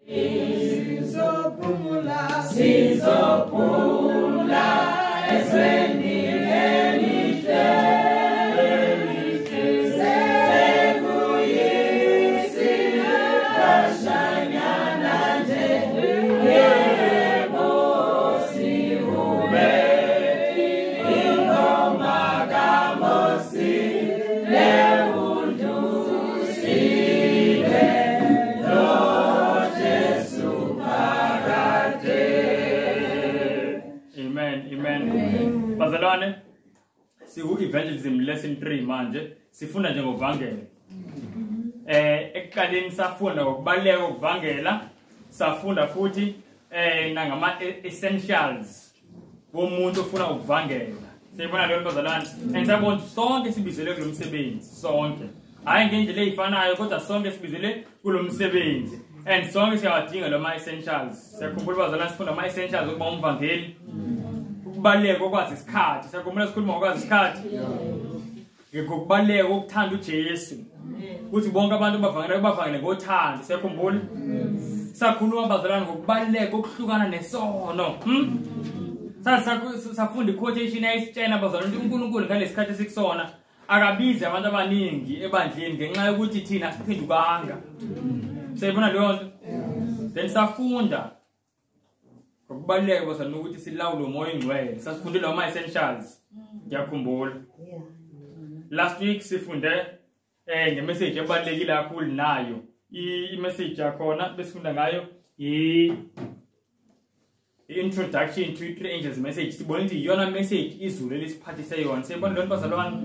Sizophumula, sizophumula ezweni elihle, elihle sekuyisikhashanyana nje, yebo sihube ingoma kaMosi lewundusile noJesu phakade. Amen, amen. Bazalwane, siku evangelism lesson 3 manje, sifunda nje ngovangela. Ekuqaleni safunda ngokubaluleka kokuvangela, safunda futhi nangama essentials womuntu ofuna ukuvangela. Siyibona leyo bazalwane. And sabona sonke sibizelwe kulo msebenzi, sonke. Hayi ngendlela eyifanayo kodwa sonke sibizelwe kulo msebenzi. And sonke siyawadinga lama essentials. Siyakhumbula bazalwane sifunda ama essentials okuba umvangeli. Ukubaluleka kokwazi isikhathi. Siyakhumbula sikhuluma ngokwazi isikhathi. Ngokubaluleka kokuthanda uJesu. Ukuthi bonke abantu bavangela bavangele ngothando. Siyakhumbula? Sakhuluma bazalwane ngokubaluleka kokuhlukana nesono. Safunda i-quotation ayisitshena bazalwane ukuthi uNkulunkulu ngalesikhathi esikusona akabizi abantu abaningi ebandleni ngenxa yokuthi thina siphendukanga. Siyayibona leyo nto? Then safunda ngokubaluleka bazalwane ukuthi silawule umoya oyingcwele. Sasifundile ama essentials. Ngiyakhumbula. Last week sifunde ngemessage ebalulekile kakhulu nayo. I-message yakhona besifunda ngayo i-introduction to three angels message. Sibona ukuthi iyona message izulu elisiphathise yona. Siyibona leyo nto bazalwane?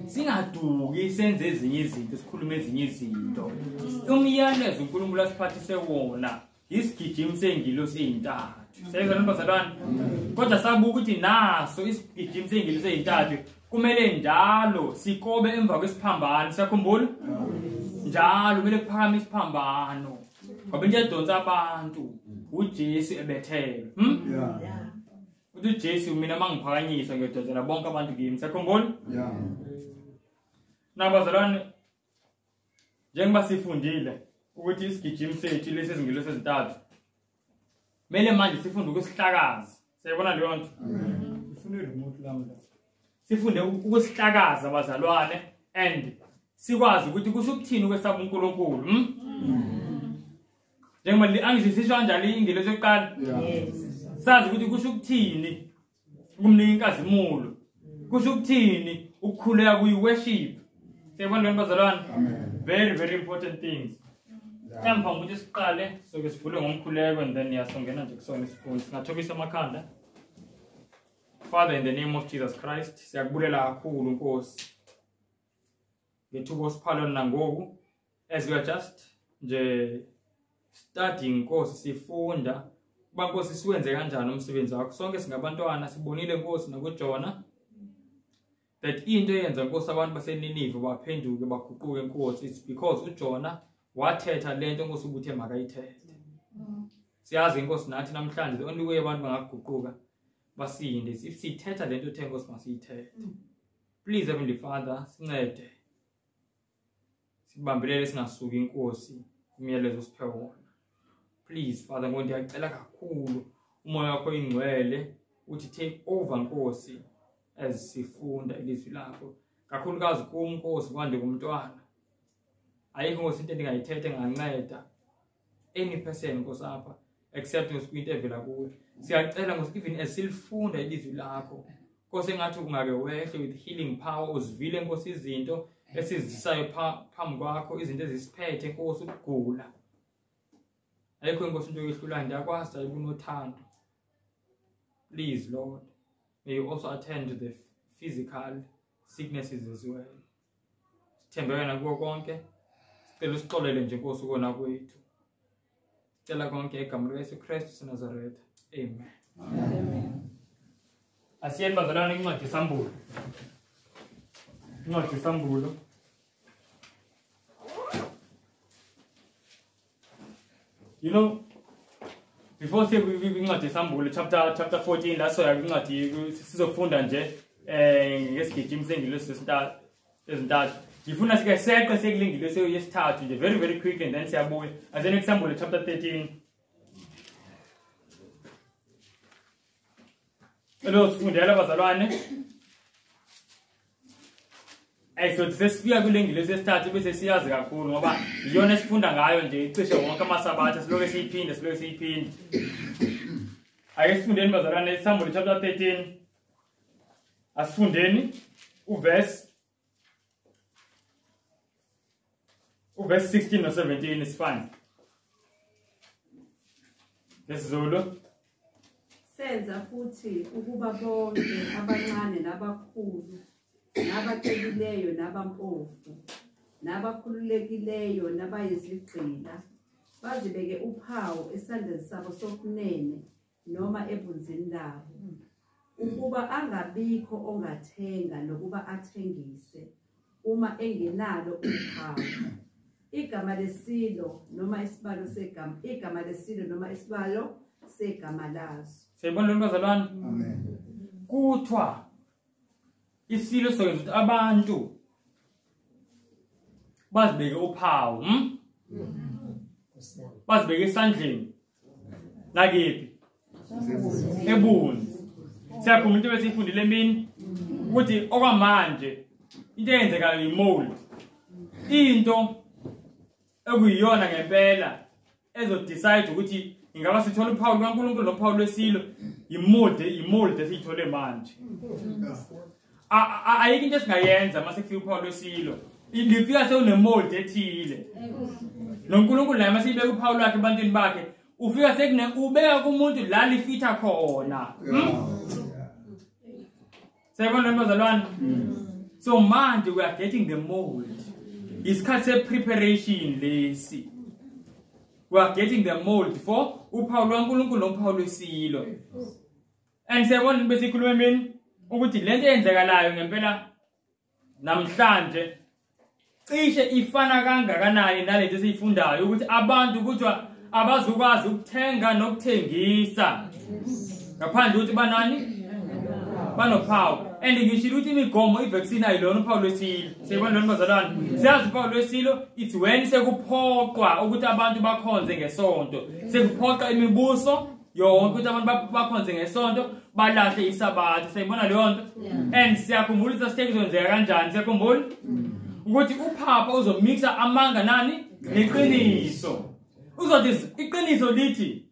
Singaduki senze ezinye izinto, sikhulume ezinye izinto. Umyalezo uNkulunkulu asiphathise wona isigijimi sengilosi ezintathu. Siyayizwa bazalwane? Kodwa sabuka ukuthi naso isigijimi sengilosi ezintathu kumele njalo sikobe emva kwesiphambano. Siyakhumbula? Njalo kumele kuphakame isiphambano. Ngoba into edonsa abantu uJesu ebethelwe. Uthi uJesu mina mangiphakanyiswa ngiyodonsela bonke abantu kimi. Siyakhumbula? Nabazalwane, njengoba sifundile ukuthi isigijimi sethu lesi ezingilosi ezintathu kumele manje sifunde ukusihlakaza. Siyayibona leyo nto? Sifunde remote lami la. Sifunde ukusihlakaza bazalwane and sikwazi ukuthi kusho ukuthini ukwesaba uNkulunkulu. Njengoba angisisho kanjalo ingelosi yokuqala. Sazi ukuthi kusho ukuthini ukumnika inkazimulo. Kusho ukuthini ukukhuleka kuyi-worship. Siyayibona leyo nto bazalwane? Very very important things. Mhlawumbe ukuthi siqale soke sivule ngomkhuleko and then yasongena nje kusona isifundo. Singathobisa amakhanda. Father, in the name of Jesus Christ, siyakubulela kakhulu Nkosi ngethuba osipha lona ngoku as we are just nje studying Nkosi, sifunda uba Nkosi siwenze kanjani umsebenzi wakho. Sonke singabantwana, sibonile Nkosi nakuJona that into eyenza Nkosi abantu baseNinive baphenduke baguquke Nkosi, it's because uJona wathetha lento Nkosi ubuthe makayithethe. Siyazi Nkosi nathi namhlanje the only way abantu bangaguquka basinde if sithetha lento uthe Nkosi masiyithethe. Please Heavenly Father, sincede sibambelele singasuki inkosi kumyalezo osiphe wona. Please Father, ngoba ndiyacela kakhulu umoya wakho oyingcwele uthi take over Nkosi as sifunda ilizwi lakho, kakhulukazi kum Nkosi, kwande kumntwana. Ayikho Nkosi into endingayithetha enganceda any person Nkosi apha except Nkosi kwinto evela kuwe. Siyacela Nkosi even as silifunda ilizwi lakho Nkosi, engathi ungake wehle with healing power, uzivile Nkosi izinto esizisayo phambi kwakho, izinto ezisiphethe Nkosi, ukugula. Ayikho Nkosi into eyehlulayo, ndiyakwazi ayibunothando. Please Lord, may you also attend to the physical sicknesses as well. Sithembe wena kuko konke. Sicela usixolele nje Nkosi ukona kwethu. Sicela konke egameni likaYesu Kristu seNazaretha. Amen. Amen. Asiyeni bazalwane incwadi yeSambulo. Incwadi yeSambulo. You know, before siye kwincwadi yeSambulo chapter 14 la soya kwincwadi sizofunda nje ngesigijimi sengilosi ezintathu. Ngifuna sike seqe sekulingile seyesithathu nje very very quickly and then siyabuya. Asene kuSambulo chapter 13. Elo sifundela bazalwane. Ayisothi sesifika kule ngilosi yesithathu bese siyazi kakhulu ngoba iyona esifunda ngayo nje icishe wonke amasabatha siloke siyiphinde siloke siyiphinde. Ake sifundeni bazalwane iSambulo chapter 13. Asifundeni uverse 16 no 17 is fine. LesiZulu. Senza futhi ukuba bonke abancane nabakhulu nabacebileyo nabampofu nabakhululekileyo nabayizigqila bazibeke uphawu esandleni sabo sokunene noma ebunzini labo, ukuba angabikho ongathenga nokuba athengise uma engenalo uphawu. Igama lesilo noma isibalo segama, igama lesilo noma isibalo segama laso. Siyibona lo bazalwane. Amen. Kuthwa isilo sokwenza ukuthi abantu bazibeke uphawu, bazibeke esandleni nakephi? Ebunzi. Siyakhumbula into besiyifundile emini ukuthi okwamanje into eyenzekayo imold, into ekuyiyona ngempela ezodecide ukuthi ingaba sithola uphawu lukaNkulunkulu nophawu lwesilo, imold esiyithole manje. Ayikho into esingayenza mase kufika uphawu lwesilo, lifika sewunemold ethile. NoNkulunkulu naye mase ibeka uphawu lwakhe ebantwini bakhe, ufika sekune ubeka kumuntu la lifitha khona. Siyabona bazalwane? So manje we are getting the mold. Isikhathi se-preparation lesi. We are getting the mold for uphawu lwaNkulunkulu nophawu lwesilo. And siyabona besikhuluma emini ukuthi lento eyenzekalayo ngempela namhlanje cishe ifana kangakanani nalento esiyifundayo ukuthi abantu kuthiwa abazukwazi ukuthenga nokuthengisa ngaphandle ukuthi banani banophawu. And ngishilo ukuthi imigomo ivaccine ayilona uphawu lwesilo. Siyibona lona bazalwane. Siyazi uphawu lwesilo it's when sekuphoqwa ukuthi abantu bakhonze ngesonto, sekuphoqa imibuso yonke ukuthi abantu bakhonze ngesonto balahle isabatha. Siyibona leyo nto. And siyakhumbula ukuthi sithe kuzonzeka kanjani. Siyakhumbula ukuthi uphapha uzomixa amanga nani neqiniso. Uzothi iqiniso lithi,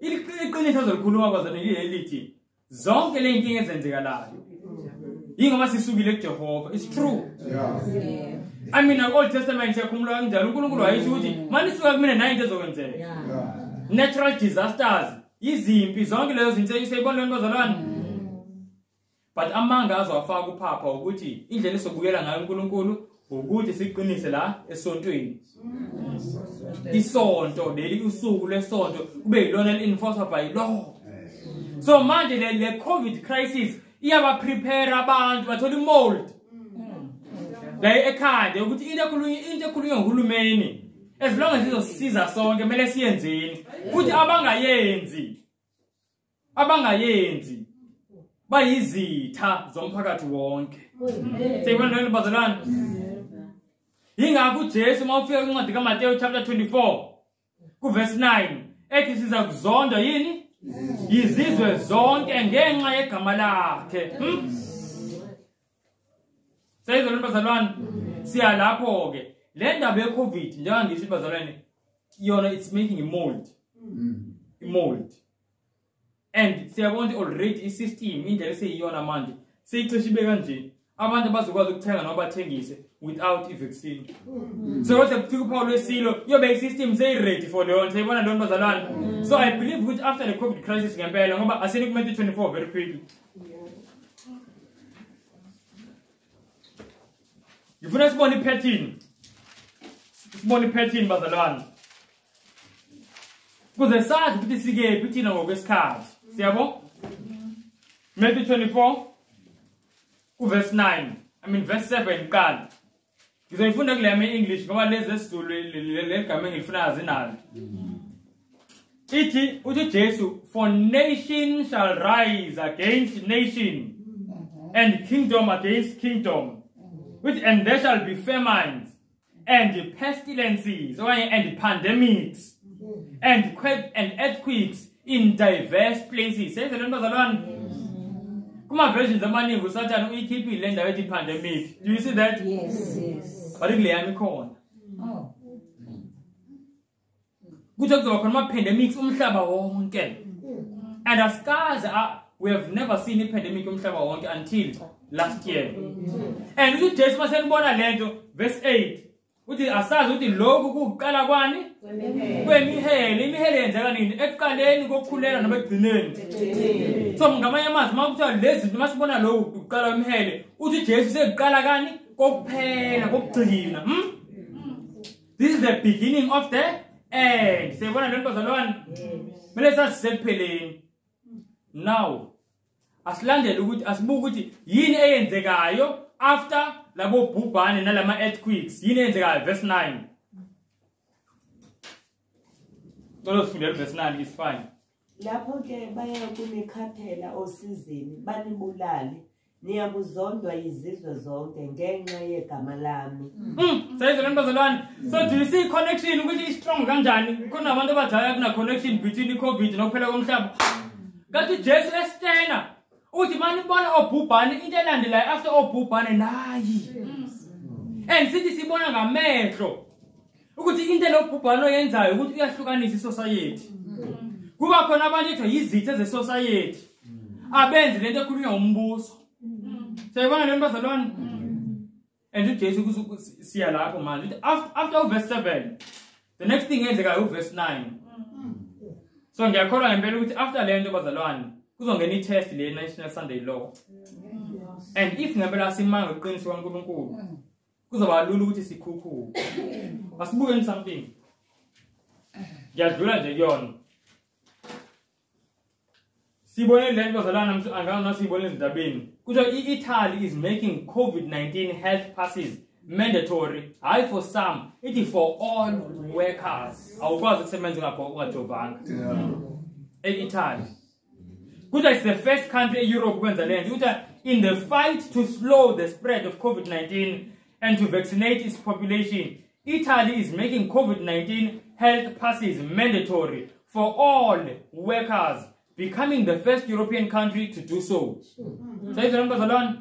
iqiniso azolikhuluma bazalwane lithi zonke le inkinga ezenzekalayo yingoba sisukile kuJehova. It's true. Yeah. I mean, Old Testament siyakhumula kanjalo uNkulunkulu wayisho ukuthi manisuka kumina nayo into ezokwenzeka. Natural disasters, izimpi, zonke lezo zinto siyibona lento bazalwane. But amanga azowafaka uphapha ukuthi indlela esobukela ngayo uNkulunkulu ukuthi siqinise la esontweni. Isonto leli usuku lesonto kube yilona eli-enforced by law. So manje le COVID crisis iyaba prepare abantu bathola imold la ekhanda ukuthi into ekhulunywa nguhulumeni as long as izosiza sonke kumele siyenzeni, futhi abangayenzi bayizitha zomphakathi wonke. Siyibona lento bazalwane. Yingakho uJesu mawufika kwincwadi kaMateyu chapter 24 kuverse 9 ethi siza kuzondwa yini yizizwe zonke ngenxa yegama lakhe. Siyizwa bazalwane. Siya lapho ke le ndaba ye-COVID njengoba ngisho bazalwane yona it's making a mold. Mold. And siyabona already i-system indlela esiyiyona manje seyicishe ibe kanje, abantu abazokwazi ukuthenga noma bathengise without i-vaccine. So kodwa kufika uphawu lwesilo iyobe i-system seyi-ready for leyo nto. Siyibona leyo nto bazalwane. So I believe ukuthi after the COVID crisis ngempela, ngoba aseni ku-Matthew 24 very quickly. Ngifuna sibone i-pattern. Sibone i-pattern bazalwane, kuze sazi ukuthi sikephi thina ngokwesikhathi. Siyabo? Matthew 24 kuverse 9, I mean verse 7 qala. Ngizoyifunda kule yami English ngoba lezi esiZulu legama engilifunayo zinalo. Ithi uthi Jesu, for nation shall rise against nation and kingdom against kingdom. Which, and there shall be famines and pestilences and pandemics and earthquakes in diverse places. Say the bazalwane. Kuma versions amaningi uSathane uyikhiphile le ndawo ethi pandemic. Do you see that? Yes, yes. But kule yami ikhona. Oh. Kuthi kuzoba khona ama pandemics umhlaba wonke. And asikaze we have never seen a pandemic umhlaba wonke until last year. And uthi Jesu masenibona lento verse 8 uthi asazi ukuthi lokhu kuqala kwani kwemihele. Imihele yenzeka nini? Ekuqaleni kokukhuleka noma ekugcineni. So ngamanye amazwi makuthiwa lezi zinto masibona lokhu kuqala kwemihele, uthi Jesu sekuqala kani kokuphela kokugcina. This is the beginning of the end. Siyibona lento bazalwane? Kumele sazi sekupheleni. Now asilandele ukuthi asibuke ukuthi yini eyenzekayo after labo bhubhane nalama earthquakes. Yini eyenzekayo? Verse 9. Cela sifundele verse 9 is fine. Lapho ke bayakunikhaphela osizini banibulale, niyakuzondwa izizwe zonke ngenxa yegama lami. Sayizwe lento bazalwane. So do you see connection ukuthi i strong kanjani? Kunabantu abathi hayi akuna connection between iCovid nokuphela komhlaba. Kanti Jesu esitena uthi manibona obhubhane, into elandelayo after obhubhane nayi. And sithi sibona ngamehlo ukuthi into lobhubhane oyenzayo ukuthi uyahlukanisa isociety. Kuba khona abantu ethu yizitha zesociety abenzi lento ekhulunywa umbuso. Siyayibona lento bazalwane? And uJesu siya lapho manje after verse 7 the next thing eyenzekayo verse 9. So ngiyakholwa ngempela ukuthi after lento bazalwane kuzongena i-test le National Sunday Law. And if ngempela simanga uqiniso kaNkulunkulu kuzoba lula ukuthi sikhukhuke. Asibukeni something. Ngiyadlula nje kuyona. Sibone lento bazalwane, angazi nasibone ezindabeni. Kuthiwa i-Italy is making COVID-19 health passes mandatory, hayi for some, it is for all workers. Awukwazi ukusebenza ungajovanga. E-Italy. Kuthiwa it's the first country in Europe ukwenza le nto. Kuthiwa in the fight to slow the spread of COVID-19 and to vaccinate its population, Italy is making COVID-19 health passes mandatory for all workers, becoming the first European country to do so. Sayizwe bazalwane?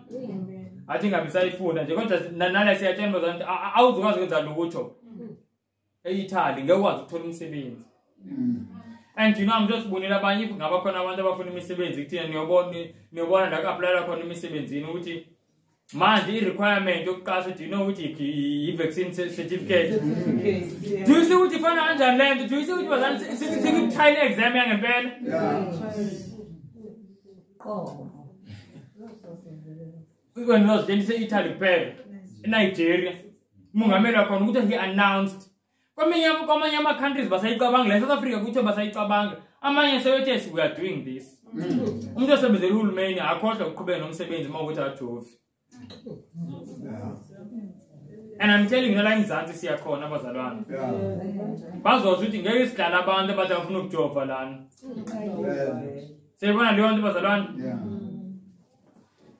Athi ngabisayifunda nje kodwa nala siyatshela bazalwane awuzukwazi ukwenza lutho. E-Italy ngeke ukwazi ukuthola umsebenzi. And you know, I'm just bonela abanye ngaba khona abantu abafuna imisebenzi kuthina niyobona la ku-applyela khona imisebenzini ukuthi manje i-requirement yokuqasha, do you know ukuthi i-vaccine certificate? Do you see ukuthi ifana kanjani le nto? Do you see ukuthi bazalwane siku-trial exam yangempela? Wena uzidlelise e-Italy kuphela, eNigeria umongameli wakhona ukuthi he announced. Kwamanye ama-countries basayicabanga, la South Africa kuthiwa basayicabanga, amanye sebethe we are doing this. Umuntu osebenzela uhulumeni akhohlwa ukuqhubeka nomsebenzi uma ukuthi ajovi. And I'm telling you, la eMzansi siyakhona abazalwane. Bazozwa ukuthi ngeke sidlale abantu abathi abafuna ukujova lana. Siyibona leyo nto bazalwane?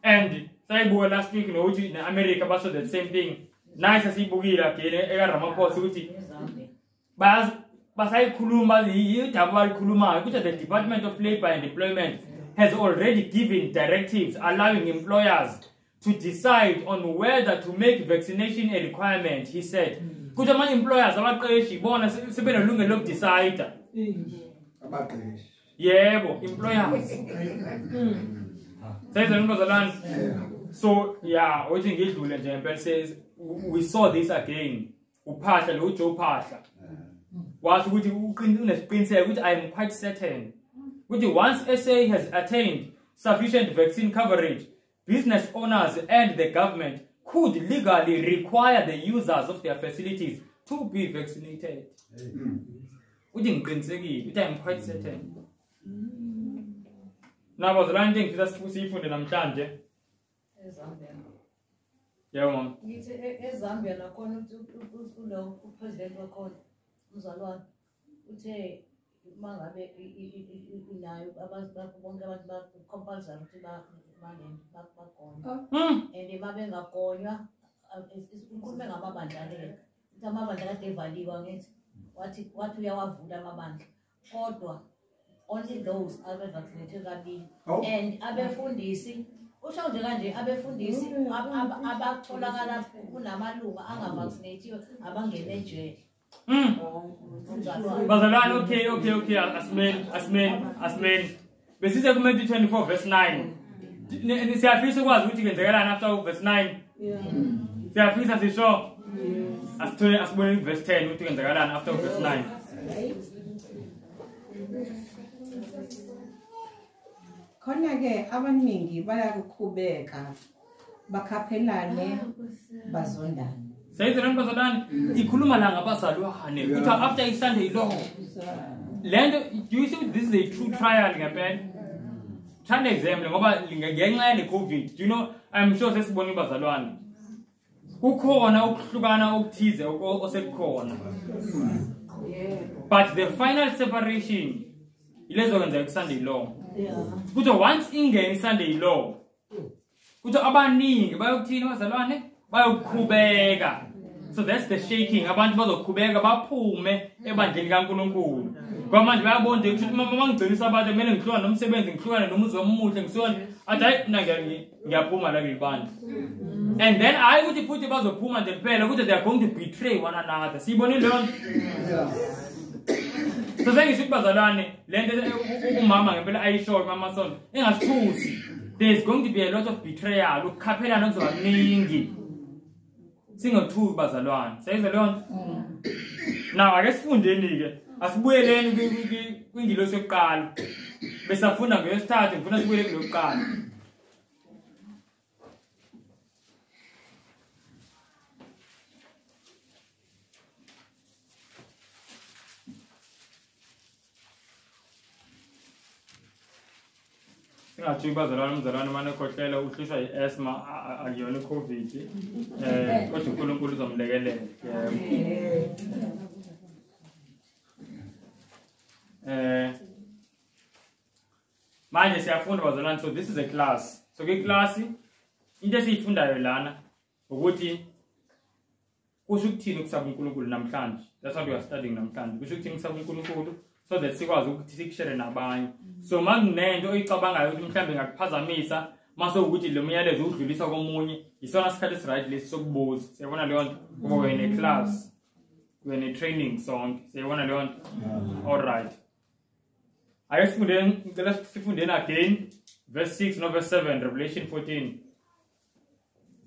And sayibuka last week nokuthi ne-America basho the same thing. Nice siyibukile again eka Ramaphosa ukuthi basayikhuluma idaba balikhulumayo ukuthi the Department of Labor and Employment has already given directives allowing employers to decide on whether to make vaccination a requirement, he said. Kuthi ama-employers abaqeshi bona sebenelungelo lokudecide. Abaqeshi. Yebo, employers. Sayizwe bazalwane? So yeah, uthi ngidlule nje ngempela says we saw this again. uPhahla lo uJoe Phahla washo ukuthi unesiqiniseko ukuthi I am quite certain ukuthi once SA has attained sufficient vaccine coverage, business owners and the government could legally require the users of their facilities to be vaccinated. Uthi ngiqinisekile ukuthi I am quite certain. Nabo zalwane, into engifisa siyifunde namhlanje. eZambia. Yebo mama. Ngithi eZambia nakhona uthi ulo upresident wakhona umzalwane uthe uma ngabe unayo abantu bakho bonke abantu ba compulsory ukuthi bagonywe and uma bengagonywa ukhulume ngamabandla le. Uthi amabandla kade evaliwe ngithi wathi uyawavula amabandla. Kodwa only those abe-vaccinated kabili and abefundisi usho nje kanje abefundisi abatholakala kunamalunga angavaccinatiwe abangene ejele. Bazalwane, okay, asimeni. Besise ku Matthew 24 verse 9. Siyafisa ukwazi ukuthi kwenzekalani after verse 9. Siyafisa sisho. Asithole asibone verse 10 ukuthi kwenzekalani after verse 9. Khona ke abaningi bayakukhubeka bakhaphelane bazondane. Seyizona bazalwane ikhuluma la ngabazalwane ukuthi after iSunday law. Lento, do you see this is a true trial ngempela? Trial exam ngoba ngenxa yale COVID. Do you know, I'm sure sesibona bazalwane. Kukhona ukuhlukana okuthize osekukhona. But the final separation ilezokwenzeka kuSunday law. Kuthi once ingene iSunday law, kuthi abaningi bayokuthini bazalwane? Bayokukhubeka. So that's the shaking. Abantu bazokhubeka baphume ebandleni kaNkulunkulu. Ngoba manje bayabona nje ukuthi mama ngigcinisa abantu kumele ngihlukane nomsebenzi, ngihlukane nomuzi omuhle, ngihlukane athi hayi mina ngiyaphuma la kulibandla. And then hayi ukuthi futhi bazophuma nje kuphela ukuthi they are going to betray one another. Siyibonile leyo nto? So sengisho bazalwane lento umama ngempela ayishoyo mama Sonto engasithusi. There is going to be a lot of betrayal, ukukhaphelana kuzoba kuningi. Singathuki bazalwane. Siyizwa leyo nto? Now ake sifundeni ke. Asibuyeleni kwingilosi yokuqala. Besafunda ngeyesithathu, ngifuna sibuyele kulokuqala. Singathuki bazalwane, umzalwane mane ekhohlela uhlushwa yi-asthma akuyona i-COVID. Kodwa uNkulunkulu uzomlekelela. Manje siyafunda bazalwane, so this is a class. So kwi-class into esiyifundayo lana ukuthi kusho ukuthini ukusaba uNkulunkulu namhlanje. That's what we are studying namhlanje. Kusho ukuthini ukusaba uNkulunkulu so that sikwazi ukuthi sikushare nabanye. So makunento oyicabangayo ukuthi mhlambe ngakuphazamisa mase ukuthi lo myalezo udlulisa komunye, isona sikhathi esiright lesi sokubuza. Siyabona leyo nto ngoba wena class, wena training sonke. Siyabona leyo nto. All right. Ake sifundeni, ngicela sifundeni again verse 6 no verse 7 Revelation 14.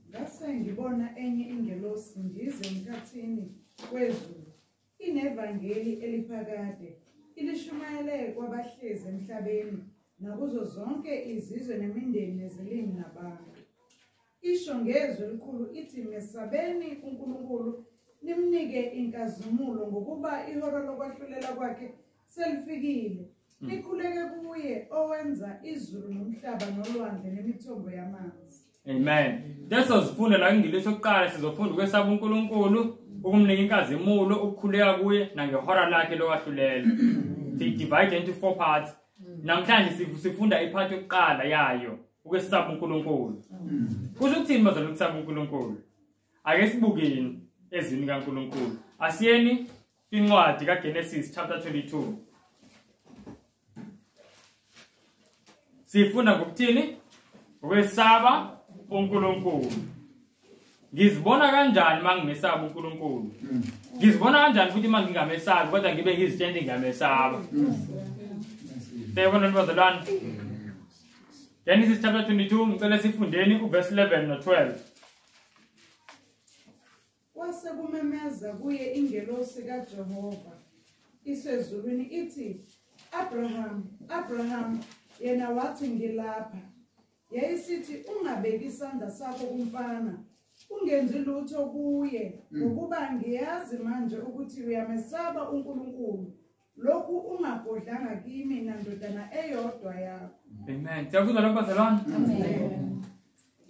Ngase ngibona enye ingelosi ndize emkhathini kwezulu inevangeli eliphakade ilishumayele kwabahlezi emhlabeni nakuzo zonke izizwe nemindeni nezilimi nabantu. Isho ngezwi elikhulu ithi mesabeni uNkulunkulu nimnike inkazimulo ngokuba ihora lokwahlulela kwakhe selifikile. Nikhuleke kuye owenza izulu nomhlaba nolwandle nemithombo yamanzi. Amen. Lesozifunda la ingilosi yokuqala sizofunda ukwesaba uNkulunkulu, ukumnika inkazimulo, ukukhuleka kuye nangehora lakhe lokwahlulela. Si divide into 4 parts. Namhlanje sifunda ipart yokuqala yayo, ukwesaba uNkulunkulu. Kusho ukuthini bazalwane ukusaba uNkulunkulu? Ake sibukeni ezwini kaNkulunkulu. Asiyeni incwadi kaGenesis chapter 22. Sifunda ngokuthini? Ukwesaba uNkulunkulu. Ngizibona kanjani mangimesaba uNkulunkulu? Ngizibona kanjani futhi mangingamesabi kodwa ngibe ngizitshela ngingamesaba? Siyabona bazalwane. Genesis chapter 22 ngicela sifundeni uverse 11 no 12. Kwase kumemeza kuye ingelosi kaJehova isezulwini ithi, Abraham, Abraham. Yena wathi ngilapha. Yayisithi ungabeki isandla sakho kumfana, ungenzi lutho kuye, ngokuba ngiyazi manje ukuthi uyamesaba uNkulunkulu. Lokhu ungagodlanga kimi nandodana eyodwa yakho. Amen. Siyakuzwa lokho bazalwane? Amen.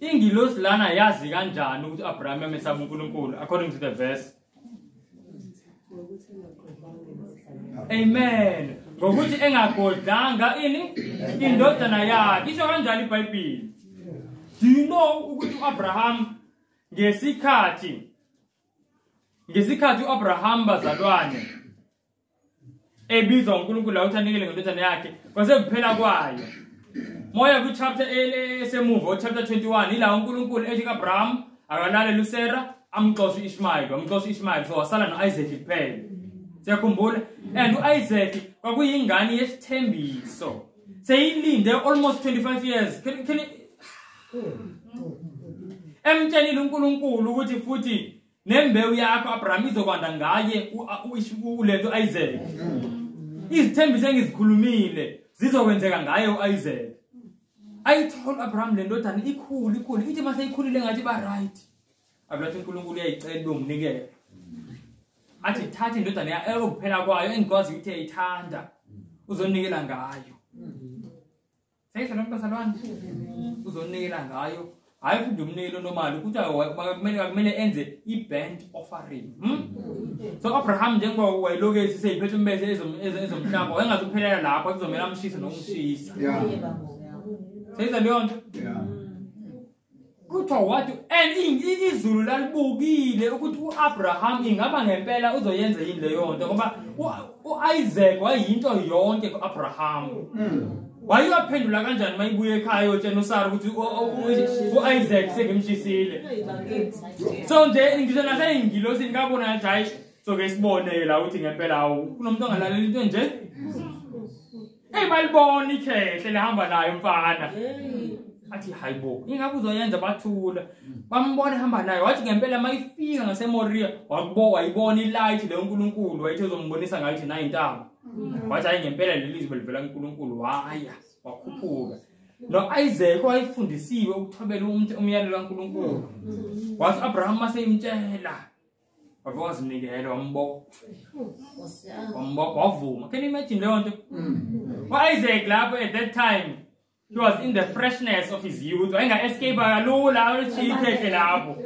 Ingilosi lana yazi kanjani ukuthi Abraham uyamesaba uNkulunkulu according to the verse? Amen. Ngokuthi engagodlanga ini indodana yakhe. Isho kanjani iBhayibheli? Do you know ukuthi uAbraham Ngesikhathi uAbraham bazalwane ebizwa uNkulunkulu la uthi anikele ngendodana yakhe kwase kuphela kwayo. Moya ku chapter esemuva chapter 21 ila uNkulunkulu ethi kaAbraham akalale uSarah amxoshe uIshmael, amxoshe uIshmael, so wasala noIsaac kuphela. Siyakhumbula? And uIsaac kwakuyingane yesithembiso. Seyilinde almost 25 years. Can emtshenile uNkulunkulu ukuthi futhi nembewu yakho Abraham izokwanda ngaye ulento Isaac. Izithembiso engizikhulumile zizokwenzeka ngaye uIsaac. Ayithola Abraham le ndodana ikhulu ikhulu, ithi mase ikhulile ngathi ba right. Abulathi uNkulunkulu uyayicela umnikelo. Athi thatha indodana yakho kuphela kwayo engikwazi ukuthi uyayithanda uzonikela ngayo. Seyisho ntombazalwane uzonikela ngayo. Hayi futhi umnikelo normal ukuthi kumele enze i-burnt offering. So Abraham njengoba wayelokhu seyiphethe umbese ezomhlaba wayengazuphelela lapho kuzomela amshise nokumshisa. Seyizwa leyo nto? Kuthiwa wathi and izulu lalibukile ukuthi uAbraham ingaba ngempela uzoyenza yini leyo nto ngoba uIsaac wayinto yonke kuAbraham. Wayeyaphendula kanjani mayibuye ekhaya yotshena uSara ukuthi uIsaac sengimshisile. So nje ngisho naseyingilosini ngabona ngathi hayi soke sibone la ukuthi ngempela awu kunomuntu ongalalela into nje. Hey balibona ikhehle lihamba naye umfana. Athi hayibo ingabe uzoyenza bathula. Bambona ehamba naye wathi ngempela mayifika ngaseMoria wakubo wayibona ilight le uNkulunkulu wayethi uzombonisa ngayo ukuthi nayi intaba. Wathi hayi ngempela leli lizwe livela kuNkulunkulu waya wakhuphuka. No Isaac wayefundisiwe ukuthobela umyalelo kaNkulunkulu. Wathi Abraham maseyimtshela wazinikela wambopha. Wambopha wavuma. Can you imagine leyo nto? Isaac lapho at that time he was in the freshness of his youth. Wayenga escape kalula oluchikhehle lapho.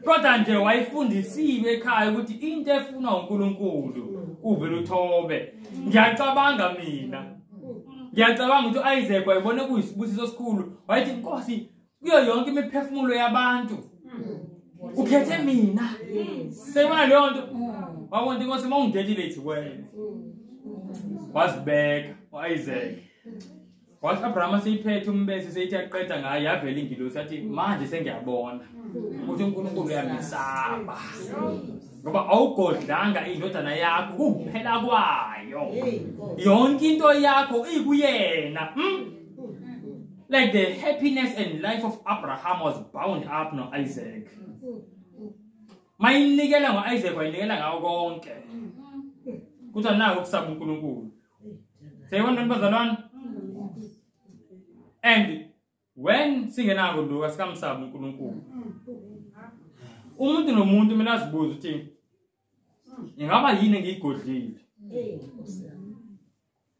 Kodwa nje wayefundisiwe ekhaya ukuthi into efunwa uNkulunkulu uvele uthobe. Ngiyacabanga mina. Ngiyacabanga ukuthi uIsaac wayebona kuyisibusiso esikhulu. Wayethi Nkosi kuyo yonke imiphefumulo yabantu ukhethe mina. Seyibona leyo nto. Wabona inkosi mawungidedile wena. Wazibeka uIsaac. Wathi Abraham seyiphethe umbese seyithi aqeda ngaye yavela ingilosi yathi manje sengiyabona ukuthi uNkulunkulu uyamisaba ngoba awugodlanga indodana yakho kuphela kwayo yonke into yakho ikuyena. Like the happiness and life of Abraham was bound up no Isaac. Mayinikela ngoIsaac wayinikela ngawo konke. Kuthi nako ukusaba uNkulunkulu. Seyibona ntombazalwane? And when singenako lokho asikamsaba uNkulunkulu. Umuntu nomuntu kumele azibuze ukuthi ingaba yini engiyigodlile.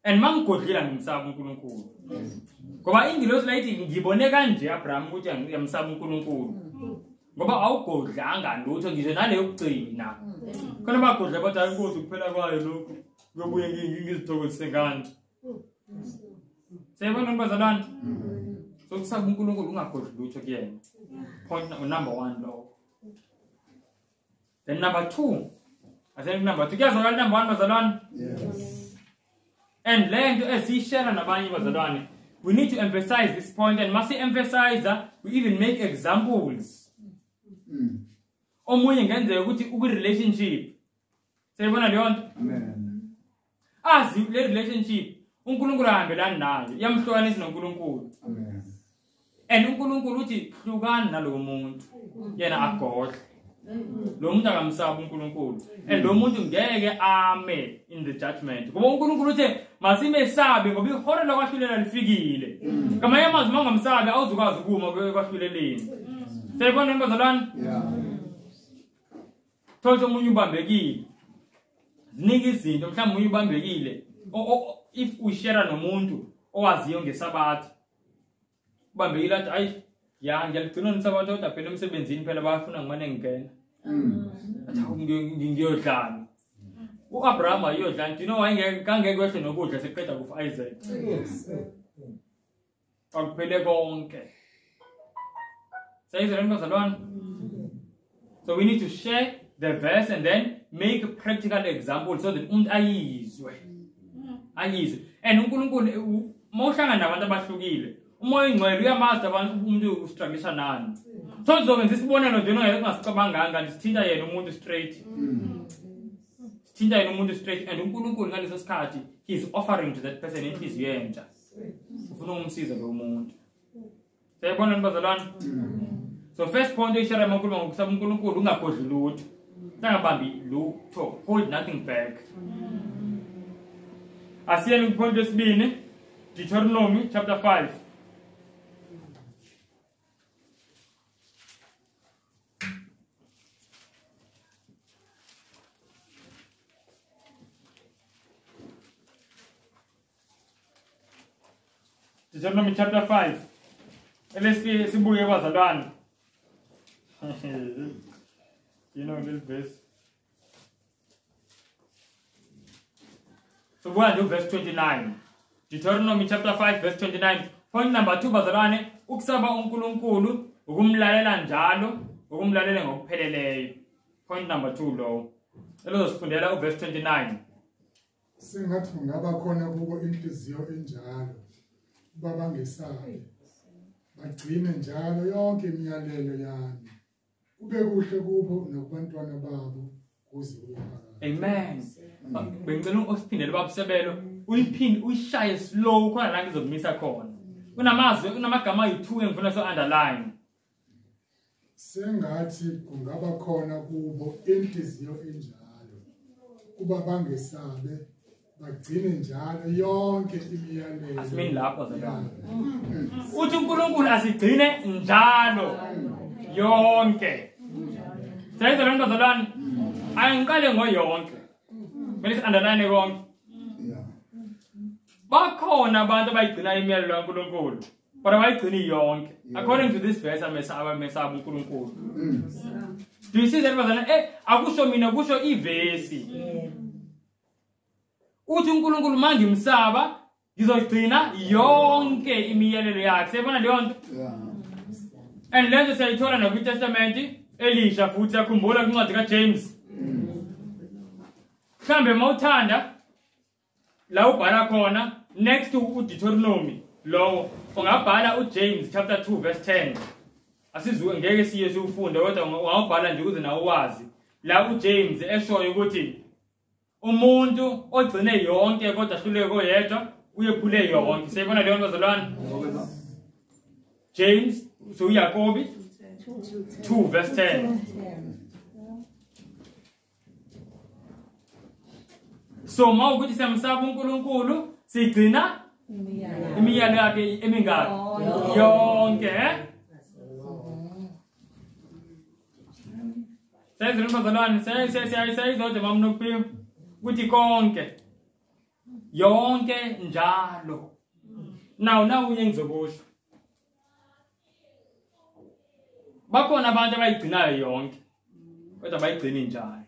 And mangigodlile ngimsaba uNkulunkulu. Ngoba ingilosi layithi ngibone kanje Abraham ukuthi ngiyamsaba uNkulunkulu. Ngoba awugodlanga lutho ngisho naleyo kugcina. Khona bagodla bathi hayi Nkosi kuphela kwayo lokhu kuyobuye ngizithokozise ngani. Seyibona ntombazalwane? So kusaba uNkulunkulu ungagodli lutho kuyena. Point number 1 lo. Then number 2. Aseni number 2. Kuyazwakala number 1 bazalwane? Yes. And le nto esiyishare nabanye bazalwane, we need to emphasize this point, and must emphasize that we even make examples. Omunye ngenzeka ukuthi uku relationship. Seyibona leyo nto? Amen. Azi le relationship uNkulunkulu ahambelani nayo, iyamhlukanisa noNkulunkulu. Amen. And uNkulunkulu uthi hlukana nalowo muntu. Yena agodle. Lo muntu akamsaba uNkulunkulu. And lo muntu ngeke ame in the judgment. Ngoba uNkulunkulu uthe masimesabe ngoba ihora lokwahlulela lifikile. Ngamanye amazwi uma ungamsabi awuzukwazi ukuma ekwahluleleni. Seyibona ntombazalwane? Yeah. Thola omunye ubambekile. Ziningi izinto mhlawumbe umunye ubambekile. If ushare nomuntu owaziyo ngesabatha ubambekile athi ayi ya ngiyaligcina nisabatha kodwa phela emsebenzini phela bayafuna ngimane ngingena. Athi ngiyodlala. uAbraham ayodlala. Do you know why ngeke kwehle nokudla seqeda kufa Isaac? Akuphele konke. Sayizwa bazalwane? So we need to share the verse and then make a practical example so that umuntu ayizwe. Ayizwe. And uNkulunkulu mawuhlangana nabantu abahlukile, uMoya oNgcwele uyamazi abantu umuntu ustruggle nani. So sizokwenza isibonelo nje ongasicabanganga kanti sithinta yena umuntu straight. Sithinta yena umuntu straight and uNkulunkulu ngaleso sikhathi he is offering to that person inhliziyo entsha. Ufuna ukumsiza lo muntu. Siyabona bazalwane? So first point oyishare mankulu ngokusaba uNkulunkulu ungagodli lutho. Singabambi lutho, hold nothing back. Asiyeni ku point yesibini, Deuteronomy chapter 5. Deuteronomy chapter 5. Elesi sibuye bazalwane. You know this verse. So go and do verse 29. Deuteronomy chapter 5 verse 29. Point number 2 bazalwane, ukusaba uNkulunkulu, ukumlalela njalo, ukumlalela ngokupheleleyo. Point number 2 lo. Elozosifundela uverse 29. Sengathi kungaba khona kubo inhliziyo enjalo, babangesabi. Bagcine njalo yonke imiyalelo yami. Kube kuhle kubo nakubantwana babo kuze kube phakade. Amen. Bengicela usiphindele babusebelo, uyiphinde uyishaye slow khona la ngizokumisa khona. Kunamazwi, kunamagama ayi2 engifuna so underline. Sengathi kungaba khona kubo inhliziyo enjalo, kuba bangesabe, bagcine njalo yonke imiyalelo. Asimini lapho zalwane. Uthi uNkulunkulu asigcine njalo yonke. Sayizwa lento bazalwane? Angiqale ngoyonke. Kumele si-underline konke. Bakhona abantu abayigcina imiyalelo kaNkulunkulu, kodwa abayigcini yonke. According to this verse, amesaba uNkulunkulu. Do you see that bazalwane? Akusho mina, kusho ivesi. Uthi uNkulunkulu mangimsaba ngizogcina yonke imiyalelo yakhe. Siyabona leyo nto? And lento siyayithola nakwiTestament elisha futhi yakhumbula kwincwadi kaJames. Mhlambe mawuthanda la ubhala khona next to uDeuteronomy lowo ungabhala uJames chapter 2 verse 10. Asizuke ngeke siye siufunde kodwa ungawubhala nje ukuze nawe wazi. La uJames eshoyo ukuthi umuntu ogcine yonke kodwa ahluleke koyedwa uyephule yonke. Siyibona leyo nto bazalwane? James, so Yakobi 2 verse 10. So mawukuthi siyamsaba uNkulunkulu sigcina imiyalo yakhe emingaki? Yonke. Siyizwa bazalwane, siyizwa mama Nokuphiwa ukuthi konke yonke njalo. Now uye ngizokusho. Bakhona abantu abayigcinayo yonke kodwa abayigcini njalo.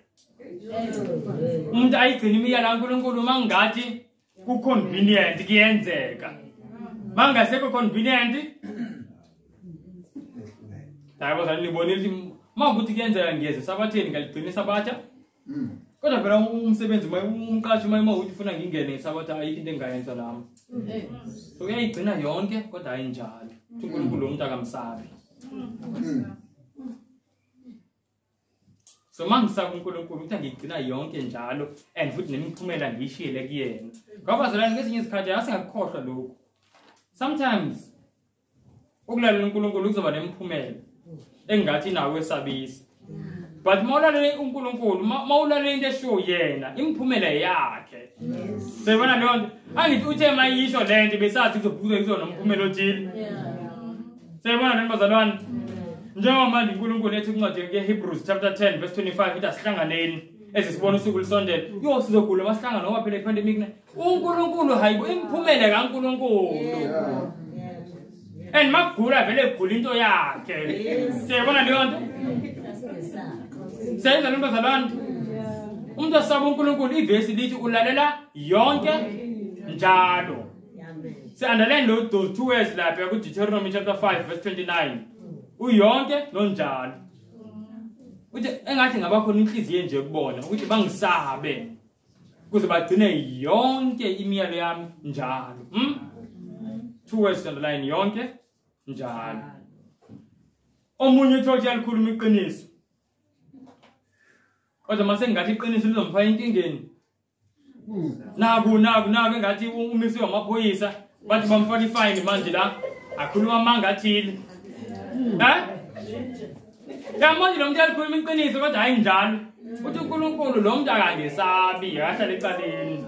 Umuntu ayigcina imiyalo kaNkulunkulu mangathi ku convenient kuyenzeka. Mangasekho convenient hayi bazalwane nibonile mawukuthi kuyenzeka ngiyeze sabatheni ngaligcina isabatha. Kodwa phela umsebenzi umqashi uma uthi ufuna ngingene ngesabatha ayikho into engayenza nami. So uyayigcina yonke kodwa ayinjalo. uNkulunkulu umuntu akamsabi. So mangisaba uNkulunkulu ukuthi ngigcina yonke njalo and futhi nemiphumela ngiyishiyele kuyena. Ngoba bazalwane ngezinye izikhathi asingakukhohlwa lokhu. Sometimes ukulalela uNkulunkulu kuzoba nemiphumela engathi nawe esabisa. But mawulalela uNkulunkulu, mawulalela into eshiwo yena, imiphumela yakhe. Siyibona leyo nto. Angithi uthe mayisho le nto besathi kuzobuza kuzona nomphumela othile. Siyibona le nto bazalwane? Njengoba manje uNkulunkulu ethi incwadi yeHebrews chapter 10 verse 25 ithi asihlanganeni ezisibona usuku lusondele. Yo sizogula masihlangana ngoba phela ipandemic na. uNkulunkulu hayibo imiphumela kaNkulunkulu. And makugula vele kugula into yakhe. Siyibona leyo nto? Siyayizwa le nto bazalwane? Umuntu osaba uNkulunkulu ivesi lithi ulalela yonke njalo. Si underline those two words lapha ku Deuteronomy chapter 5 verse 29. Uyonke nonjalo. Uthi engathi ngaba khona inhliziyo nje kubona ukuthi bangisabe kuze bagcine yonke imiyalo yami njalo. Two words on the line, yonke njalo. Omunye uthi uyalikhuluma iqiniso. Kodwa mase ngathi iqiniso lizomfaka inkingeni. Naku engathi umisiwe amaphoyisa bathi bamfaka ifine manje la akhuluma amanga athile. Yamanje lo muntu uyalikhuluma iqiniso kodwa hayi njalo. Uthi uNkulunkulu lo muntu akangesabi ahlale ecaleni.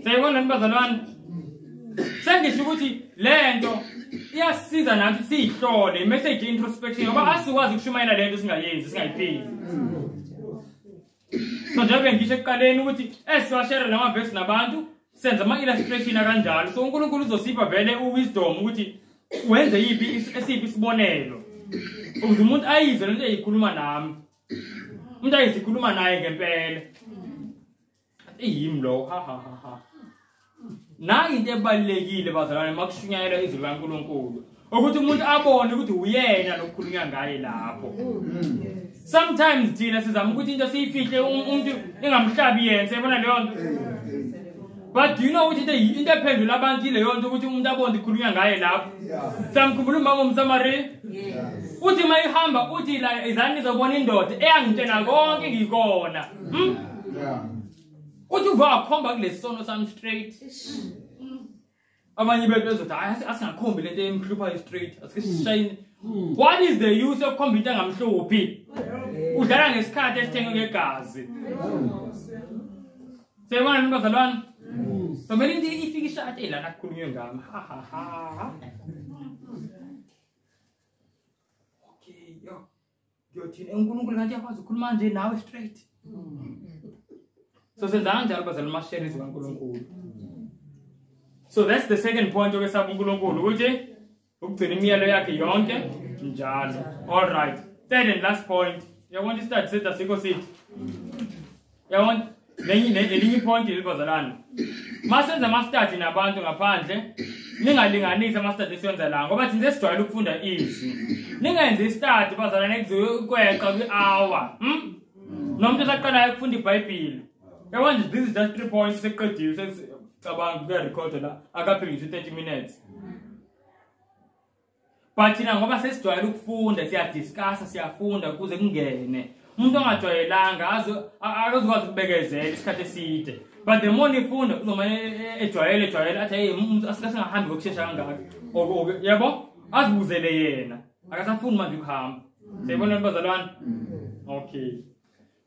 Siyibona bazalwane. Sengisho ukuthi lento iyasiza nathi siyihlole message introspection ngoba asikwazi ukushumayela lento singayenzi singayiphili. So njengoba ngisho ekuqaleni ukuthi esiwashare lamavesi nabantu senza ama illustration kanjalo. So uNkulunkulu uzosipha vele uwisdom ukuthi wenze yipi esiphi isibonelo ukuze umuntu ayizwe lento eyikhuluma nami. Umuntu ayizikhuluma naye ngempela. Eyimi lo ha ha ha ha. Nayi into ebalulekile bazalwane makushunyayelwa izwi likaNkulunkulu ukuthi umuntu abone ukuthi uyena lokukhulunywa ngaye lapho. Sometimes thina sizama ukuthi into siyifihle umuntu engamhlabi yena siyabona leyo nto. But do you know ukuthi into ephendula abantu ileyo nto ukuthi umuntu abone ukukhulunywa ngaye lapho. Samkhumbula umama umSamariya. Uthi mayihamba uthi la izani nizobona indoda eyangitshela konke ngikona. Uthi uvakhomba kulesono sami straight. Abanye bethu bezothi hayi asingakhombi lento emhluphayo straight asike sishayine. What is the use of khomba into engamhluphi? Udlala ngesikhathi esithengwe ngegazi. Siyabona bazalwane? So kumele into ifike ishate lana kukhulunywe ngami. Ha ha ha. Okay, yo. Ngiyothini uNkulunkulu kanti uyakwazi ukukhuluma nje nawe straight. So senza kanjalo bazalwane mashare izwi kaNkulunkulu. So that's the second point okwesaba uNkulunkulu ukuthi ukugcina imiyalo yakhe yonke njalo. All right. Third and last point. Uyabona isithathu sethu asikho sithi. Uyabona lelinye point lelibazalwane. Masenza ama-study nabantu ngaphandle ningalinganisi ama-study esiwenza la ngoba thina sesijwayele ukufunda izwi. Ningenzi i-study bazalwane ekuzokweqa kwi-hour. Nomuntu osaqalayo ukufunda iBhayibheli. Yabona nje this is just 3 points seqediwe sesicabanga kuyarekhoda la akapheli ngisho 30 minutes. But thina ngoba sesijwayele ukufunda siyadiscussa siyafunda kuze kungene. Umuntu ongajwayelanga akazukwazi ukubekezela isikhathi eside. But the more nifunda uzomane ejwayele athi hey umuntu asingahambi ngokushesha kangaka. Yabo azibuzele yena. Akasafuni manje ukuhamba. Siyibona bazalwane? Okay.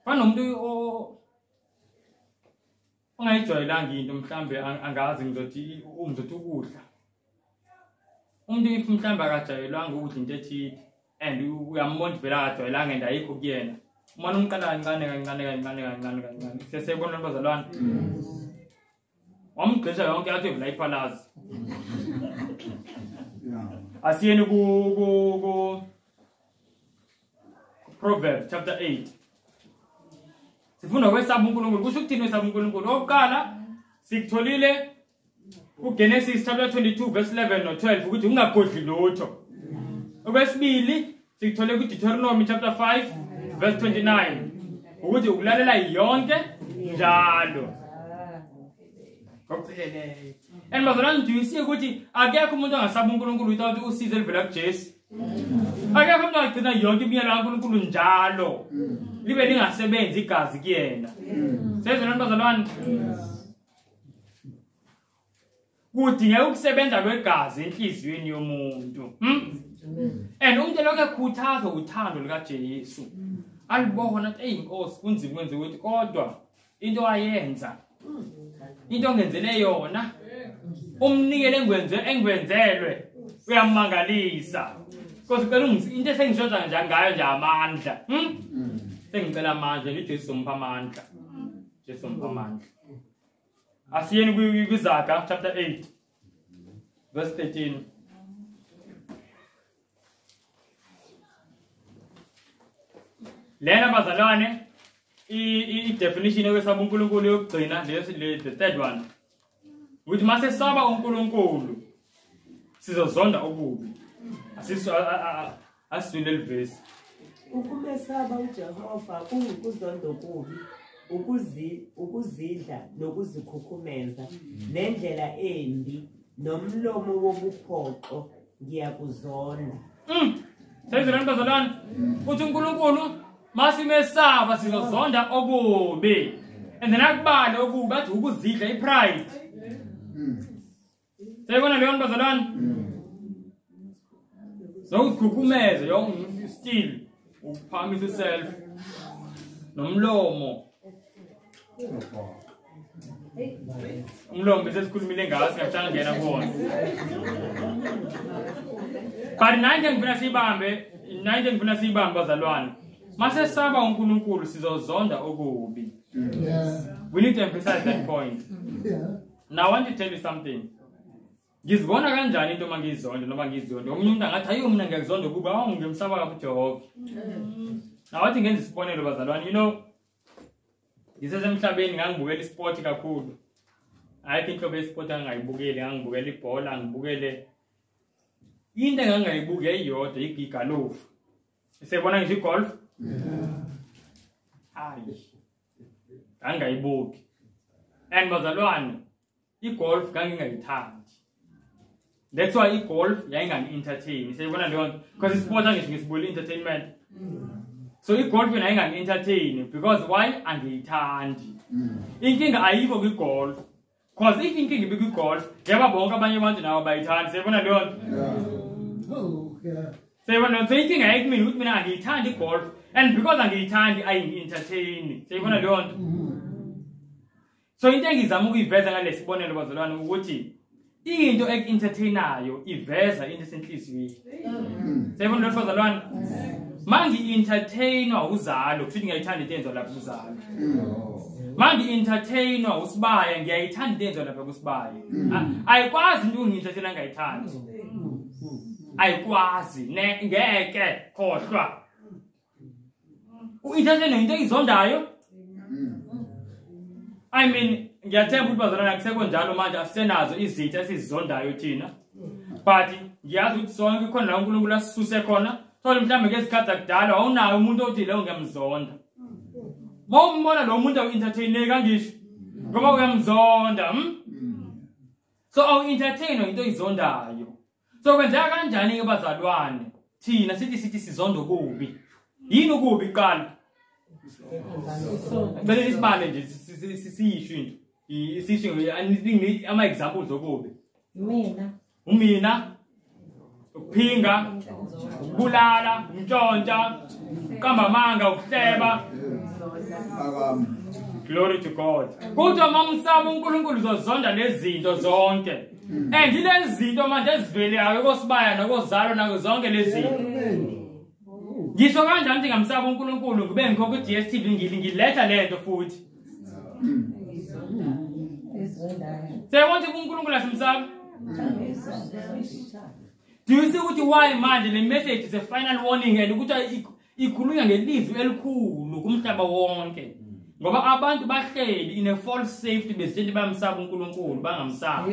Fana nomuntu ongayijwayelanga into mhlambe angazi ngizothi ukudla. Umuntu if mhlambe akajwayelanga ukudla into ethile and uyambona vele akajwayelanga and ayikho kuyena. Umane umqala kancane kancane kancane kancane kancane. Sesebona bazalwane. Wamgqisha yonke athi vula iphalazi. Asiyeni ku Proverbs chapter 8. Sifunda ukwesaba uNkulunkulu. Kusho ukuthini ukwesaba uNkulunkulu? Okokuqala sikutholile kuGenesis chapter 22 verse 11 no 12 ukuthi ungagodli lutho. Okwesibili sikuthole kuDeuteronomy chapter 5 verse 29 ukuthi ukulalela yonke njalo. Ngokupheleleyo. And bazalwane do you see ukuthi akekho umuntu ongasaba uNkulunkulu without usizo elivela kuJesu? Akekho umuntu angagcina yonke imiyalo kaNkulunkulu njalo libe lingasebenzi igazi kuyena. Sezona bazalwane? Kudingeka ukusebenza kwegazi enhliziyweni yomuntu. And umuntu lokho ekhuthazwa uthando lukaJesu. Alibona ukuthi hey inkosi kunzima kwenze ukuthi kodwa into ayenza into ongenzele yona umnikele engwenzelwe uyamangalisa. Nkosi cela into esengishoda nje ngayo nje amandla. Sengicela amandla uJesu umpha amandla. Jesu umpha amandla. Asiyeni kwiZaga chapter 8 verse 13. Lena bazalwane i-definition yokwesaba uNkulunkulu yokugcina leyo the third one. Ukuthi masesaba uNkulunkulu Sizozonda okubi. Asizwile levesi. Ukumesaba uJehova kungukuzonda okubi, ukuzidla nokuzikhukhumeza, nendlela embi nomlomo wobuphoxo ngiyakuzonda. Sezilani bazalwane, uthi uNkulunkulu masimesaba sizozonda okubi. And then akubale okubi athi ukuzidla ipride. Seyibona leyo nto bazalwane? Zokuzikhukhumeza yonke still ukuphakamisa self nomlomo. Umlomo bese sikhulumile ngawo singathanda ngena kuwona. But nanje ngifuna sibambe, bazalwane. Masesaba uNkulunkulu sizozonda okubi. We need to emphasize that point. Now I want to tell you something. Ngizibona kanjani into mangizonda noma ngizonda? Omunye umuntu angathi ayi mina ngiyakuzonda kuba awu ngimsaba kabi uJehova. Now wathi ngenza isibonelo bazalwane, you know, ngisesemhlabeni ngangibukela isport kakhulu. Ayikho inhlobo yesport angayibukeli, ngangibukela ibhola, ngibukele into engangayibuki eyodwa igalofu. Siyabona ngisho igolf? Hayi. Angayibuki. And bazalwane, igolf ngangingayithandi. That's why igolf yayingangi-entertain. Siyabona leyo nto? Because isport angisho ngisibukela entertainment. So igolf yona yayingangi-entertain because why? Angiyithandi. Inkinga ayikho kwigolf. Because if inkinga ibikwigolf, yaba bonke abanye abantu nabo bayithandi. Siyabona leyo nto? Siyabona leyo nto? So inkinga yayikumina ukuthi mina angiyithandi igolf. And because angiyithandi ayingi-entertain. Siyabona leyo nto? So into engizama ukuyiveza ngalesibonelo bazalwane ukuthi into eku-entertainayo iveza into esenhliziyweni. Siyabona leyo nto bazalwane? Mangi-entertainwa uzalo, kusho ukuthi ngiyayithanda into enziwa lapha kuzalo. Mangi-entertainwa usibaya, ngiyayithanda into enziwa lapha kusibaya. Ayikwazi into ungi-entertaina ngayithandi. Ayikwazi, ngeke khohlwa. U-entertainwa into eyizondayo. I mean, ngiyathemba ukuthi bazalwane akusekho njalo manje, asisenazo izitha esizizondayo thina. But ngiyazi ukuthi sonke khona la uNkulunkulu asisuse khona. Thola mhlawumbe ngezikhathi zakudala wawunayo umuntu othi leyo ngiyamzonda. Mawumbona lo muntu awu-entertaineki angisho ngoba uyamzonda. So awu-entertainwa into oyizondayo. So kwenzeka kanjani-ke bazalwane thina sithi sizonda okubi? Yini okubi kuqala? Ngicela isibale nje sisisho into. Isisho ama examples okubi. Umina, ukuphinga, ukubulala, ukuntshontsha, ukuqamba amanga, ukuhleba. Glory to God. Kodwa mamsaba uNkulunkulu uzozonda lezi zinto zonke. And lezi zinto manje ezivelayo kosibaya nokozalo nako zonke lezi zinto. Ngisho kanjani ukuthi ngamsaba uNkulunkulu ngibe ngikhokha i-DStv ngiletha lento futhi. Siyabona ukuthi uNkulunkulu asimsaba. Do you see ukuthi why manje le message is a final warning and ukuthi ikhulunywa ngelizwi elikhulu kumhlaba wonke? Ngoba abantu bahleli in a false safety bezitshela bayamsaba uNkulunkulu bangamsaba.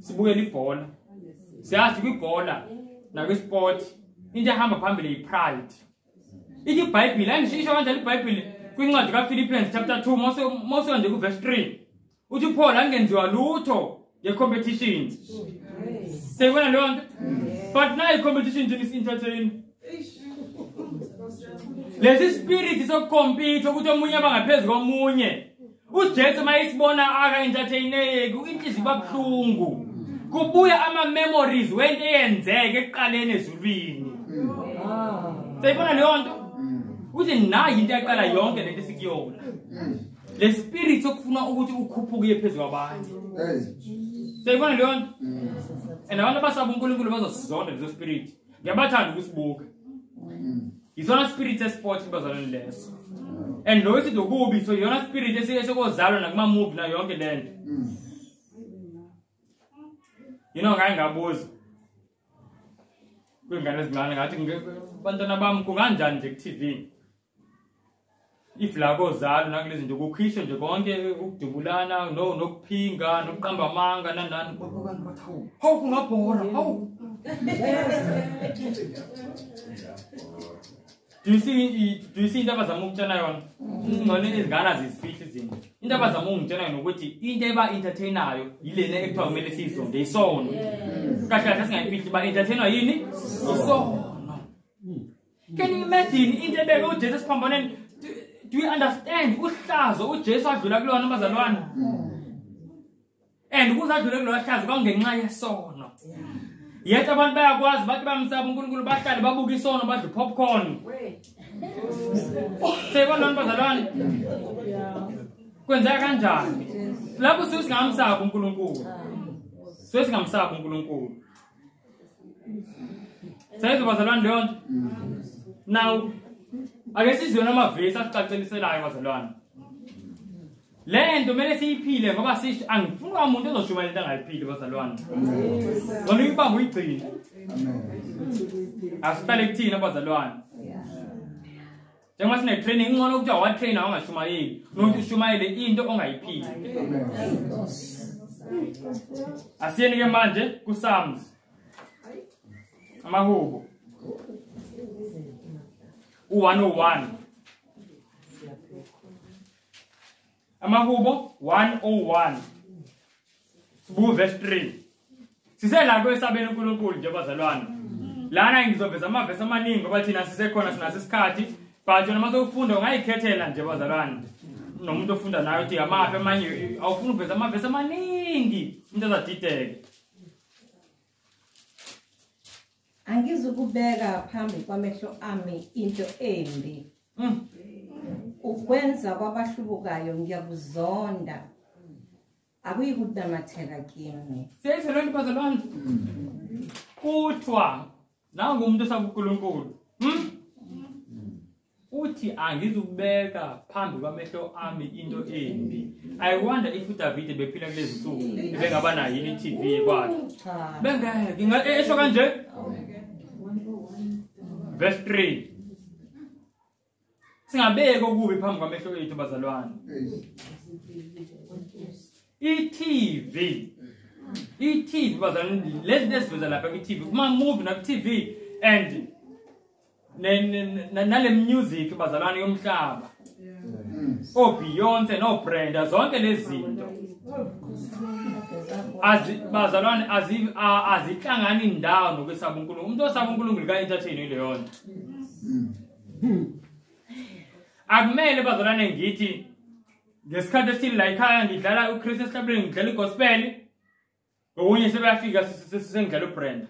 Sibukela ibhola. Siyazi kwibhola nakwisport into ehamba phambili yipride. Ithi iBhayibheli angisho kanjalo iBhayibheli kwincwadi kaPhilippians chapter 2 mose nje kuverse 3 uthi Paul angenziwa lutho ngecompetition. Siyibona leyo nto? But now i-competition nje is entertain. Lesi spirit sokucompete ukuthi omunye abangaphezulu komunye. uJesu mayisibona aka entertaineki inhliziyo ibabuhlungu. Kubuya ama memories wento eyenzeke ekuqaleni ezulwini. Siyibona leyo nto? Uthi nayi into yaqala yonke lento esikuyona. Le spirit sokufuna ukuthi ukhuphuke phezulu kwabanye. Siyibona leyo nto? And abantu abasaba uNkulunkulu bazosizonda lezo spirit. Ngiyabathanda ukusibuka. Isona spirit esport bazalwane leso. And lo sithi okubi so yona spirit esekozalwa nakuma movie na yonke lento. You know ngake ngabuza kwingane ezincane ngathi bantwana bami kunganjani nje ku TV? If la kozalo nakulezi zinto kukhishwe nje konke ukudubulana nokuphinga nokuqamba amanga nanani bathi hawu kungabhora hawu. Do you see into abazama ukutshena yona? Ngcono izingane azizifihli izinto. Into abazama ukungitshena yona ukuthi into eba entertainayo yilena ekuthiwa kumele siyizonde isono. Kahle kahle singayifihli ba entertainwa yini? Isono. Can you imagine into ebeke uJesu esiphambanweni? Do you understand uhlazo uJesu adlula kulona bazalwane? And ukuze adlule kulona hlazo kwakungenxa yesono. Yet abantu bayakwazi bathi bamsaba uNkulunkulu bahlale babuka isono badle popcorn. Seyibona bazalwane? Kwenzeka kanjani? Lapho singamsaba uNkulunkulu. Singamsaba uNkulunkulu. Seyizwa bazalwane leyo nto? Now ake sizwe amavesi asicaceliselayo bazalwane. Le nto kumele siyiphile ngoba sisho angifuni umuntu ozoshumayela into angayiphili bazalwane. Ngcono uyibambe uyigcine. Amen. Asihlale kuthina bazalwane. Njengoba sine training ngcono ukuthi awatrainer ungashumayeli, nokuthi ushumayele into ongayiphili. Amen. Asiyeni ke manje ku Psalms. Amahubo. 101. Amahubo 101. Sibuke verse 3. Sisela kwesabeni uNkulunkulu nje bazalwane. Lana ngizoveza amavesi amaningi ngoba thina sisekhona sinaso isikhathi, but wena mase ufunda ungayikhethela nje bazalwane. Nomuntu ofunda naye uthi amaphi amanye awufuni ukuveza amavesi amaningi umuntu azadideke. Angizukubeka phambi kwamehlo ami into embi. Ukwenza kwabahlubukayo ngiyakuzonda. Akuyikunamatela kimi. Seyizwe lento bazalwane. Kuthiwa nangu umuntu osaba uNkulunkulu. Uthi angizukubeka phambi kwamehlo ami into embi. I wonder if uDavid bephila kulezi nsuku ebengaba nayo yini iTV kwakhe. Bengeke esho kanje. Verse 3. Singabeki okubi phambi kwamehlo ethu bazalwane. iTV bazalwane lezi esiveza lapha ku-TV kuma movie na ku-TV and nale music bazalwane yomhlaba. O Beyonce no Brenda zonke lezi zinto. Bazalwane azihlangani indawo nokwesaba uNkulunkulu. Umuntu osaba uNkulunkulu ka entertain leyo nto. Akumele bazalwane ngithi ngesikhathi esithile la ekhaya ngidlala uChris esihlabelweni ngidlala igospel, ngokunye sebeyafika sengidlala uBrenda,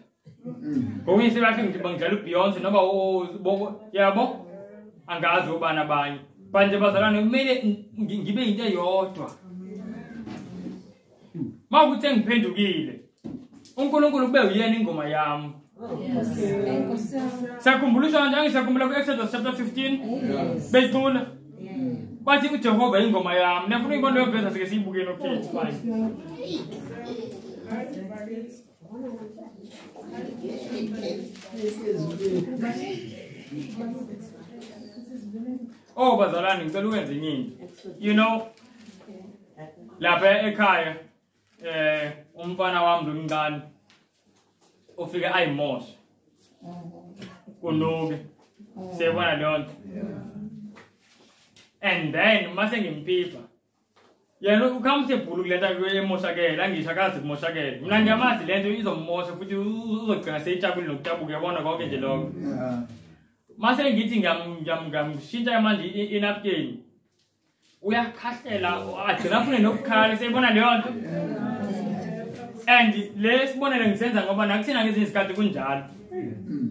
ngokunye sebeyafika ngidlala uBeyonce noma yabo angazi ubani abanye. Manje bazalwane kumele ngibe into eyodwa. Mawukuthi engiphendukile uNkulunkulu kube uyena ingoma yami. Siyakhumbula kanje angisakhumbula ku-Exodus chapter 15 beyicula bathi uJehova ingoma yami. Nafuna uyibona leyo verse sike siyibukeni. Okay, fine. Oh bazalwane ngicela ukwenze enye into. You know lapha ekhaya umfana wami lomncane ufike ayimoshe kunuke siyabona leyo nto. And then mase ngimpipa yena ukhamsebhulu kulento emoshakele angisho akazi kumoshakele. Mina ngiyamazi lento izomosha futhi uzogcina seyijabule nokujabuka yabona konke nje lokho. Mase ngithi ngiyamshintsha manje inapkin uyakhahlela agcina afune nokukhala seyibona leyo nto. And lesibonele ngisenza ngoba nakuthina ngezinye izikhathi kunjalo.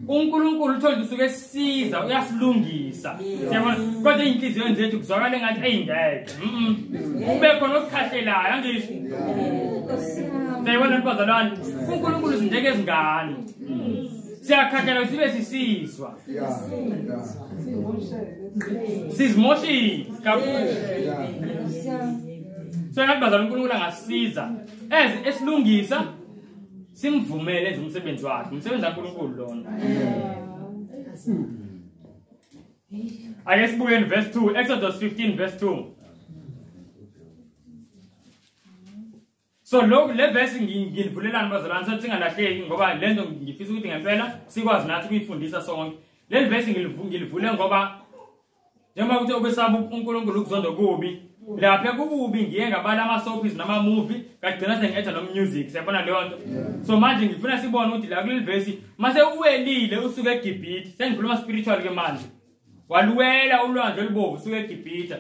uNkulunkulu uthola usuke esisiza uyasilungisa. Siyabona kodwa inhliziyo zethu kuzwakala engathi eyingeke. Kube khona okukhahlelayo angisho. Siyabona bazalwane uNkulunkulu uzinjeke ezingane. Siyakhahlela sibe sisizwa. Sizimoshile kakhulu. So ngathi bazalwane uNkulunkulu angasiza esilungisa simvumele enze umsebenzi wakhe. Umsebenzi kaNkulunkulu lona. Ake sibukeni verse 2, Exodus 15 verse 2. So lokhu le verse ngilivulelani bazalwane so singalahleki ngoba lento ngifisa ukuthi ngempela sikwazi nathi ukuyifundisa sonke. Leli verse ngilivule ngoba njengoba kuthi okwesaba uNkulunkulu ukuzonda kubi, lapha kukubi ngiye ngabala ama soaps nama movie kagcina sengietha no music, siyabona leyo nto. So manje ngifuna sibone ukuthi la kuleli verse mase uwelile usuke eGibhithe, sengikhuluma spiritual ke manje. Waluwela ulwandle olubovu usuke eGibhithe.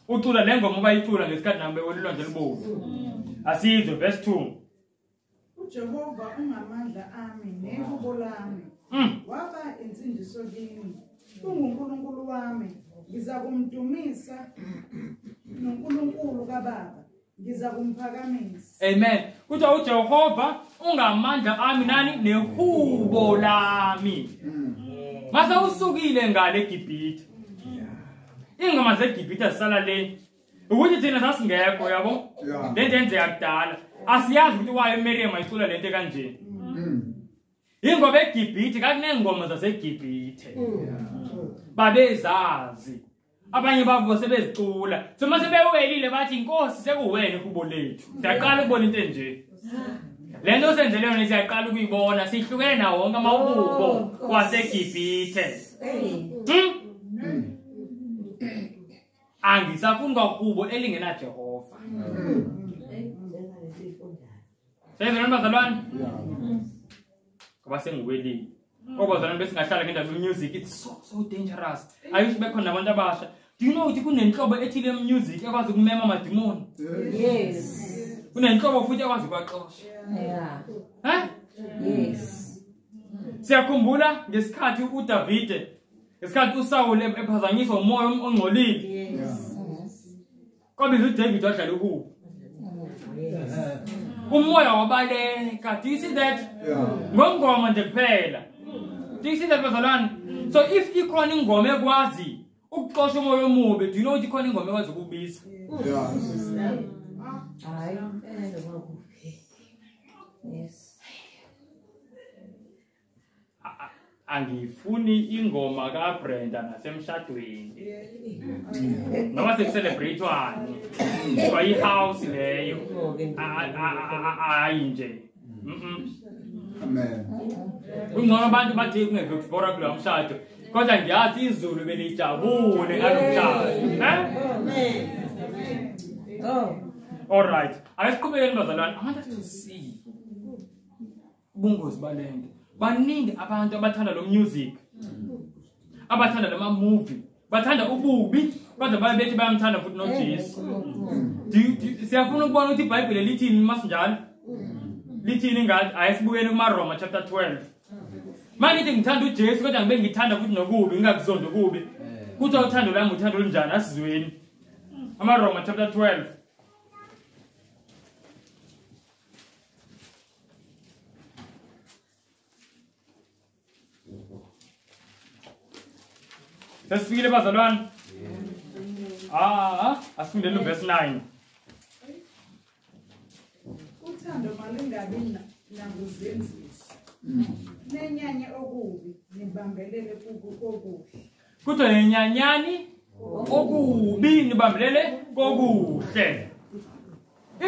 Ucula le ngoma bayicula ngesikhathi nami bewela ulwandle olubovu. Asizwe verse 2. uJehova ungamandla ami nehubo lami. Waba insindiso kimi. UnguNkulunkulu wami. Ngizakumdumisa noNkulunkulu kaBaba. Ngizakumphakamisa. Amen. Kuthiwa uJehova ungamandla ami nani nehubo lami. Mase usukile ngale eGibhithe. Ingoma zeGibhithe zisala le. Ukuthi thina sasingekho yabo. Lento yenzeka kudala. Asiyazi ukuthi waye Miriam ayicula lento kanje. Ingoba eGibhithe kakunengoma zaseGibhithe. Babezazi. Abanye babo sebezicula. So mase bewelile bathi inkosi sekuwena ihubo lethu. Siyaqala ukubona into enje. Lento senzele yona siyaqala ukuyibona, sihlukene nawo wonke amahubo waseGibhithe. Angisafuni kwahubo elingena Jehova. Sezona bazalwane? Ngoba sengiwelile. Okubazalwane besingahlala ngendaba ye-music, it's so dangerous. Ayisho bekhona nabantu abasha. Do you know ukuthi kunenhlobo ethile ye-music ekwazi ukumema amadimoni? Yes. Kunenhlobo futhi ekwazi ukuwaxosha. Yeah. Eh? Yes. Siyakhumbula ngesikhathi uDavide, ngesikhathi uSaul ephazanyiswa umoya ongcolile. Yes. Kwabiza uDavid wadlala uhubo. Umoya wabaleka. Do you see that? Ngongoma nje kuphela. Do you see that bazalwane? So if ikhona ingoma ekwazi ukuxosha umoya omubi, do you know ukuthi ikhona ingoma ekwazi ukubiza? Hayi. Yes. Angifuni ingoma kaBrenda nasemshadweni. Noma sekucelebrate-wani. Kwa i-house leyo. Hayi nje. Amen. Kungcono abantu bathi kungeve kubora kulo mshado. Kodwa ngiyathi izulu belijabule ngalo mshado. Amen. Oh. All right. Asiqhubekeni bazalwane. I want us to see ubungozi balento. Baningi abantu abathanda lo music. Abathanda lama movie, bathanda ububi, kodwa babethi bayamthanda futhi noJesu. Siyafuna ukubona ukuthi iBhayibheli lithini masinjalo? Lithini ngathi ayisibukeni kumaRoma chapter 12. Manje ngithanda uJesu kodwa ngibe ngithanda futhi nokubi, ngingakuzondi ukubi. Kuthiwa uthando lwami uthando olunjani asizweni. AmaRoma chapter 12. Sesifikile bazalwane? Asifundeni uverse 9. Uthando malingabi nakuzenzisa. Nenyanye okubi nibambelele kokuhle. Kuthiwa nenyanyani okubi nibambelele kokuhle.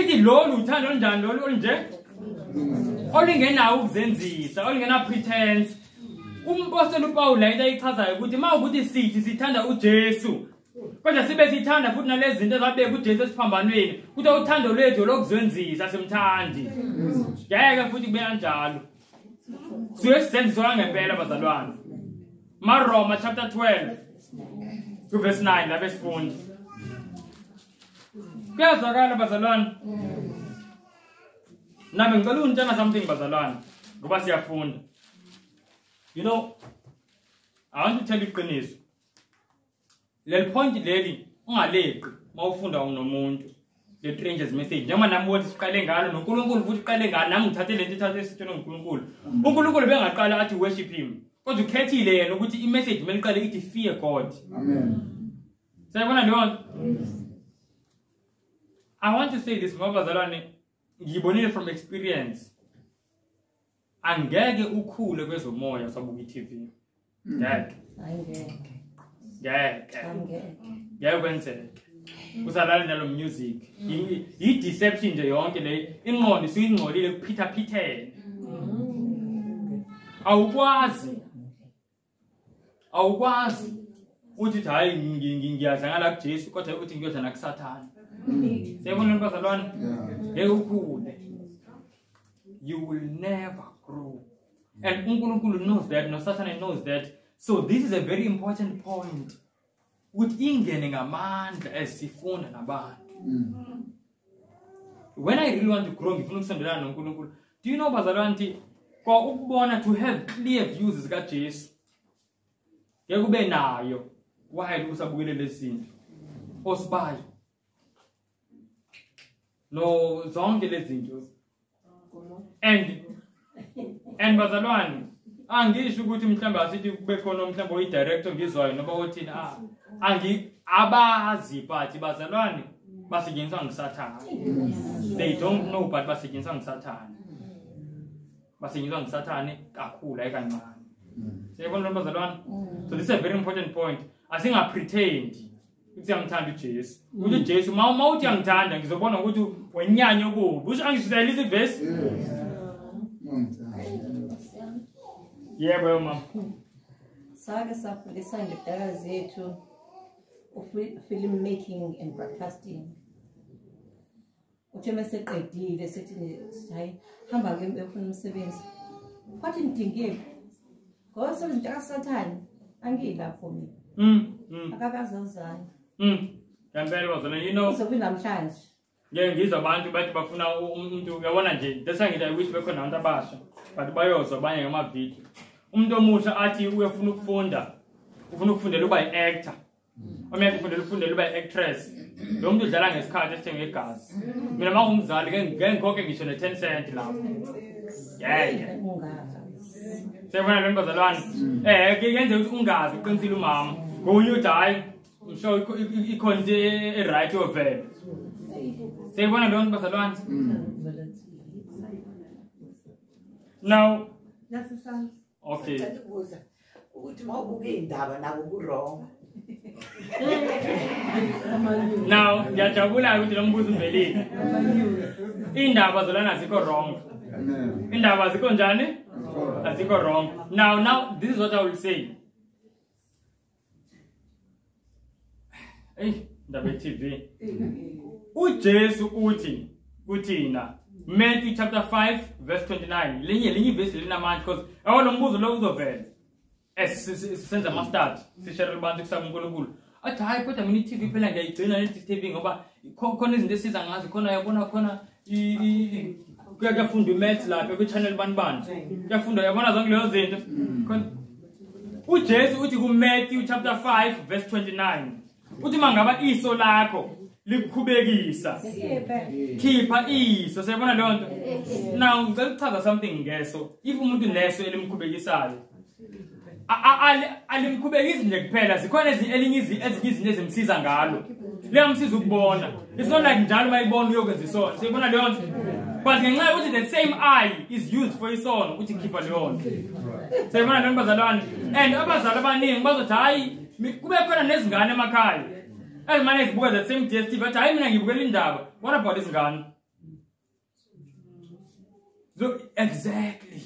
Ithi lolu uthando olunjani lolu olunje? Olungenawo ukuzenzisa, olungena pretense. Umpostoli uPaul into ayichazayo ukuthi mawukuthi sithi sithanda uJesu kodwa sibe sithanda futhi nalezi zinto ezabeka uJesu esiphambanweni, kuthi uthando lwethu lokuzenzisa simthandi. Ngeke futhi kube kanjalo. Siye sizenziswa ngempela bazalwane. MaRoma chapter 12 to verse 9 labe sifundi. Kuyazwakala bazalwane? Nami ngicela unitshela something bazalwane ngoba siyafunda. You know, I want to tell you iqiniso. Leli point leli ungaleqi mawufunda unomuntu le strangers message. Njengoba nami wothi siqale ngalo noNkulunkulu futhi uqale ngalo nami ngithathe lento ithathe esitshela uNkulunkulu. uNkulunkulu bengaqala athi worship him. Kodwa ukhethile yena ukuthi i message kumele iqale ithi fear God. Amen. Siyabona leyo nto? I want to say this ngoba bazalwane ngiyibonile from experience. Angeke ukhule kwezomoya usabuka i-TV. Ngeke. Angeke. Ngeke. Ngeke kwenzeke. Usalala nalo music. I-deception nje yonke le, ingqondo isuyingcolile kuphithaphithene. Awukwazi. Awukwazi uthi hayi ngiyadla ngala kuJesu kodwa uthi ngiyodla nakuSathane. Siyabona bazalwane? Ngeke ukhule. You will never grow. And uNkulunkulu knows that, no Satan knows that. So this is a very important point. Ukuthi ingene ngamandla esifunda nabantu. When I really want to grow, ngifuna ukusondelana noNkulunkulu. Do you know bazalwane kwa ukubona to have clear views zikaJesu. Ngeke kube nayo while usabukele lezinto. Osibayo. No zonke lezinto. And bazalwane angisho ukuthi mhlawumbe asithi kube khona mhlawumbe oyi-director ngizwayo noma othini abazi but bazalwane basetshenziswa nguSathane. They don't know but basetshenziswa nguSathane. Basetshenziswa nguSathane kakhulu hayi kancane. Siyabona bazalwane? So this is a very important point. Asinga-pretend ukuthi uyamthanda uJesu. Ukuthi uJesu uma uthi uyangithanda ngizobona ukuthi wenyanya okubi. Usho angisizayilisa ivesi? Yebo mama. Sake safundisa indodakazi yethu film making and broadcasting. Uthe meseqedile sithi hayi hamba ke ufuna umsebenzi. Kwathi ngidingeke. Ngoba sebenza kaSathane angilapho mina. Akakazozana. Ngempela bazalwane, you know. Uzobe namhlanje. Ngeke ngizwa abantu bathi bafuna umuntu uyabona nje that's why ngithi I wish bekhona abantu abasha but bayozwa abanye ngamavidiyo. Umuntu omusha athi uyafuna ukufunda, ufuna ukufundela uba yi-actor. Omnye ufundela ukuba yi-actress. Lo muntu udlala ngesikhathi esithenge igazi. Mina uma ngumzali ngeke ngikhokhe ngisho ne-10 cent lapho. Ngeke. Siyabona lo bazalwane. Kuyenzeka ukuthi ungazi uqinisile umama. Ngokunye uthi hayi msho ikhona into e-right yovela. Siyabona lo bazalwane. Now okay. Ukuthi mawubuka indaba nako ku-wrong. Now ngiyajabula ukuthi lo mbuzo uvelile. Indaba zolana azikho wrong. Indaba azikho njani? Azikho wrong. Now this is what I will say. Indaba ye-TV. uJesu uthi kuthina Matthew chapter 5 verse 29. Linye ivesi linamandla because awona umbuzo lo uzovela. Senza ama start sishare abantu kusaba uNkulunkulu. Athi hayi kodwa mina i-TV phela ngiyayigcina le TV ngoba khona izinto esiza ngazo khona yabona khona kuyafundwa i-maths lapha kwi-channel bani bani. Kuyafundwa yabona zonke lezo zinto. Khona uJesu uthi ku Matthew chapter 5 verse 29. Uthi mangaba iso lakho likukhubekisa khipha iso. Siyabona leyo nto. Now ngicela ukuchaza something ngeso. If umuntu neso elimkhubekisayo alimkhubekisi nje kuphela, zikhona ezinye izinto ezimsiza ngalo. Liyamsiza ukubona. It's not like njalo mayibona uyokwenza isono. Siyabona leyo nto. But ngenxa yokuthi the same eye is used for isono ukuthi khipha leyo nto. Siyabona leyo nto bazalwane. And abazali abaningi bazothi hayi kube khona nezingane emakhaya ezimane zibuka the same DStv bathi hayi mina ngibukela indaba. What about izingane? So exactly.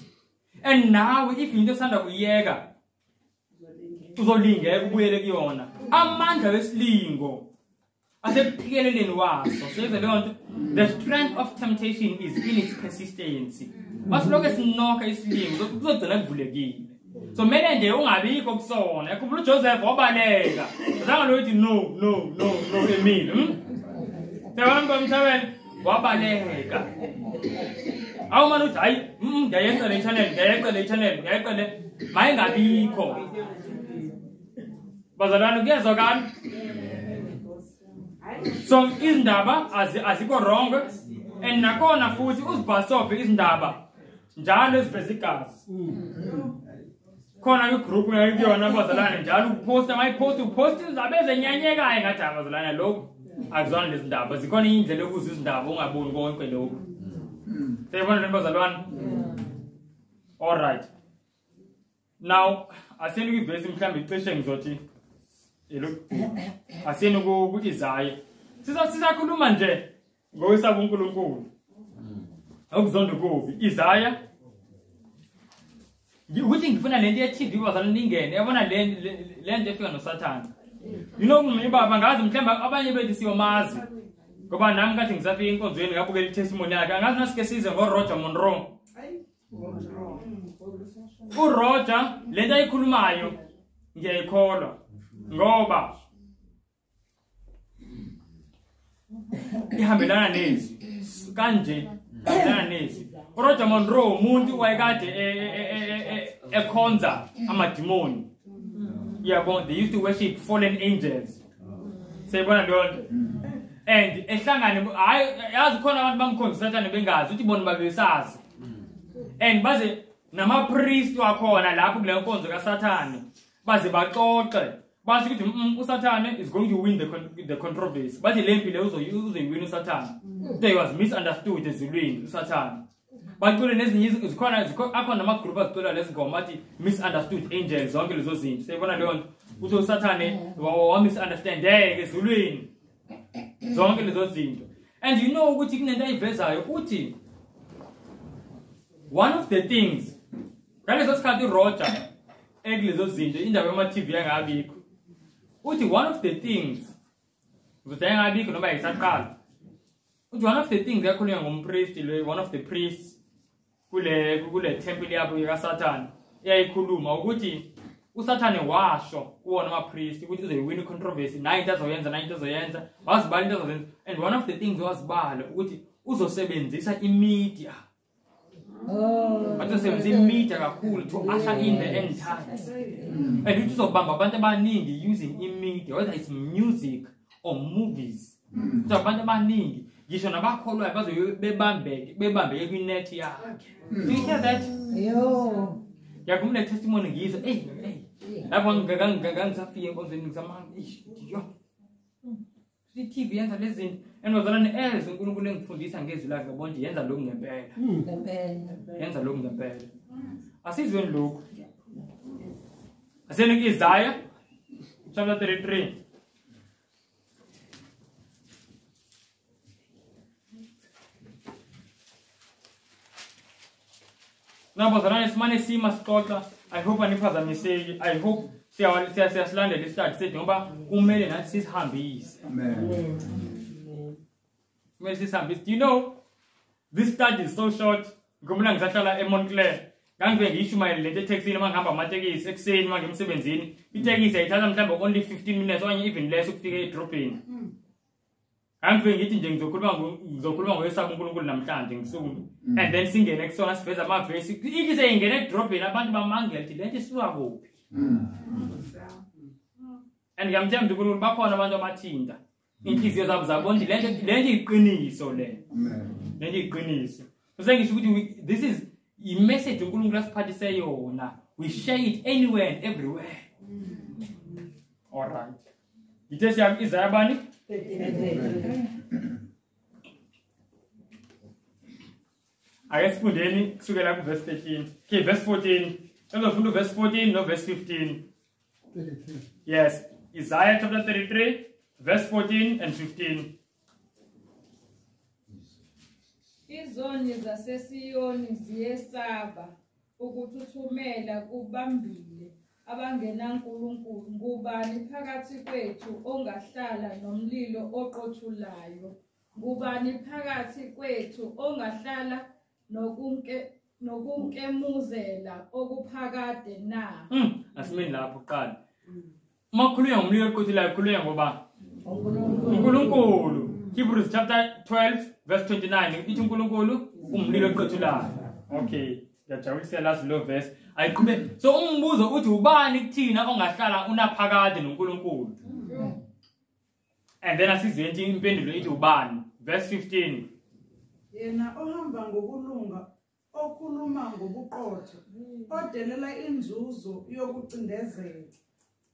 And now if into osanda kuyiyeka uzolingeka ubuyele kuyona. Amandla wesilingo asephikeleleni waso. Siyeza leyo nto. The strength of temptation is in its persistency. Masilokhu sinokha isilingo kuzogcina kuvulekile. So mele nje ungabikho kusona. Yakhumbula uJoseph wabaleka. Azange lo uthi no no no no emile. Siyabona emhlabeni wabaleka. Awu manje uthi hayi ngiyayenza le channel, ngiyayeqa le channel, ngiyayeqa le. Mayingabikho. Bazalwane kuyezwakala. So izindaba azikho wrong and nakhona futhi uzibhasobhe izindaba njalo eziveza igazi. Khona igroup ngayikuyona abazalwane njalo uposta mayipost upost izindaba ezenyanyekayo ngathi abazalwane lokhu akuzwana lezi ndaba. Zikhona indlela yokuzwa izindaba ungaboni konke lokhu. Siyabona lento bazalwane. All right. Now asenike ivesi mhlambe icishe ngizothi Elokugcina. Asiyeni ku-Isaya. Sisakhuluma nje ngokwesaba uNkulunkulu. Okuzonda kubi. Isaya ukuthi ngifuna lento ye-TV bazalwane ingene. Yabona le nto efika noSathane. You know baba ngazi mhlawumbe abanye bethu siyomazi. Ngoba nami kathi ngisafika enkonzweni ngabukela i-testimony yakhe. Angazi nasike size ngoRoger Monroe. uRoger lento ayikhulumayo ngiyayikholwa ngoba ihambelana nezwi kanje, ihambelana nezwi. uRoger Monroe umuntu wayekade ekhonza amadimoni. Yabo, they used to worship fallen angels. Seyibona leyo nto. And ehlangane hayi yazi khona abantu bamkhonza uSathane bengazi ukuthi bona babesazi. And baze nama priest wakhona lapho kule nkonzo kaSathane baze baxoxe basho ukuthi uSathane is going to win the controversy. Bathi le mpi le uzoyiwina uSathane. They was misunderstood ezulwini uSathane. Bacule nezinye zikhona akhona nama group azicula lezi ngoma athi misunderstood angels zonke lezo zinto. Seyibona leyo nto ukuthi uSathane wa misunderstandeke ezulwini zonke lezo zinto. And you know ukuthi kunento ayivezayo uthi one of the things ngaleso sikhathi uRoger ekulezo zinto indaba yama TV yangabikho. Uthi one of the things ukuthi ayangabikho noma ayisaqala. Uthi one of the things yakhulunywa ngompriest lo, one of the priests kule temple yabo kaSathane iyayikhuluma ukuthi uSathane washo kuwona ama priest ukuthi uzoyiwina i-controversy, nayi into azoyenza, nayi into azoyenza, wazibala into azozenza. And one of the things wazibala ukuthi uzosebenzisa i-media. Bazosebenzisa i-media kakhulu to usher in the end times. And uthi uzobamba abantu abaningi using i-media, whether it's music or movies. So abantu abaningi ngisho nabakholwayo bazobe bebambeke kwi-net yakhe. Do you hear that? Yo. Ngiyakhumbula testimony ngiyizwa. Hey, hey. Lapho ngangisafika enkonzweni ngisamanga. Eish, yo. I-TV yenza lezi zinto. And bazalwane ezwe uNkulunkulu engifundisa ngezwi lakhe ngabona nje yenza lokhu ngempela. Ngempela. Yenza lokhu ngempela. Asizweni lokhu. Asiyeni ku-Isaya chapter 33. Nabazalwane simane sima sixoxa. I hope aniphazamiseki. I hope siyasilandela isikhathi sethu ngoba kumele nathi sisihambise. Amen. Kumele sisihambise. Do you know this study is so short? Ngikhumbula ngisahlala eMontclair. Ngangifike ngiyishumayele lento etekisini uma ngihamba amatekisi ekuseni uma ngimsebenzini. Itekisi ayithatha mhlawumbe only 15 minutes okanye even less ukufika edrobheni. Ngangifike ngithi nje ngizokhuluma ngoyesaba uNkulunkulu namhlanje ngisukume. And then singene kusona siveza amavesi. Ithi seyingene edrobheni abantu bamangela ukuthi lento isuka kuphi. And ngiyamthemba uNkulunkulu bakhona abantu abathinta inhliziyo zabo zabona ukuthi lento iqiniso le. Lento iqiniso. So ngisho ukuthi this is i-message uNkulunkulu asiphathise yona. We share it anywhere and everywhere. All right. Ngithe siya Isaya bani? 33. Ake sifundeni kusukela ku verse 13. Okay, verse 14. Sizofunda verse 14 no verse 15. 33. Yes, Isaiah chapter 33 verse 14 and 15. Izoni zaseSiyoni ziyesaba ukuthuthumela kubambile abangenaNkulunkulu. Ngubani phakathi kwethu ongahlala nomlilo oqothulayo? Ngubani phakathi kwethu ongahlala nokunkemuzela okuphakade na? Asimeni lapho kuqala. Uma kukhulunywa ngomlilo oqothulayo kukhulunywa ngoba uNkulunkulu. Hebrews chapter 12 verse 29 ithi uNkulunkulu umlilo oqothulayo. Okay, ngiyajabulisa last lo verse. Ayiqhube. So umbuzo uthi ubani kuthina ongahlala unaphakade noNkulunkulu? And then asizwe nje impendulo ithi ubani? Verse 15. Yena ohamba ngokulunga, okhuluma ngobuqotho, odelela inzuzo yokucindezela,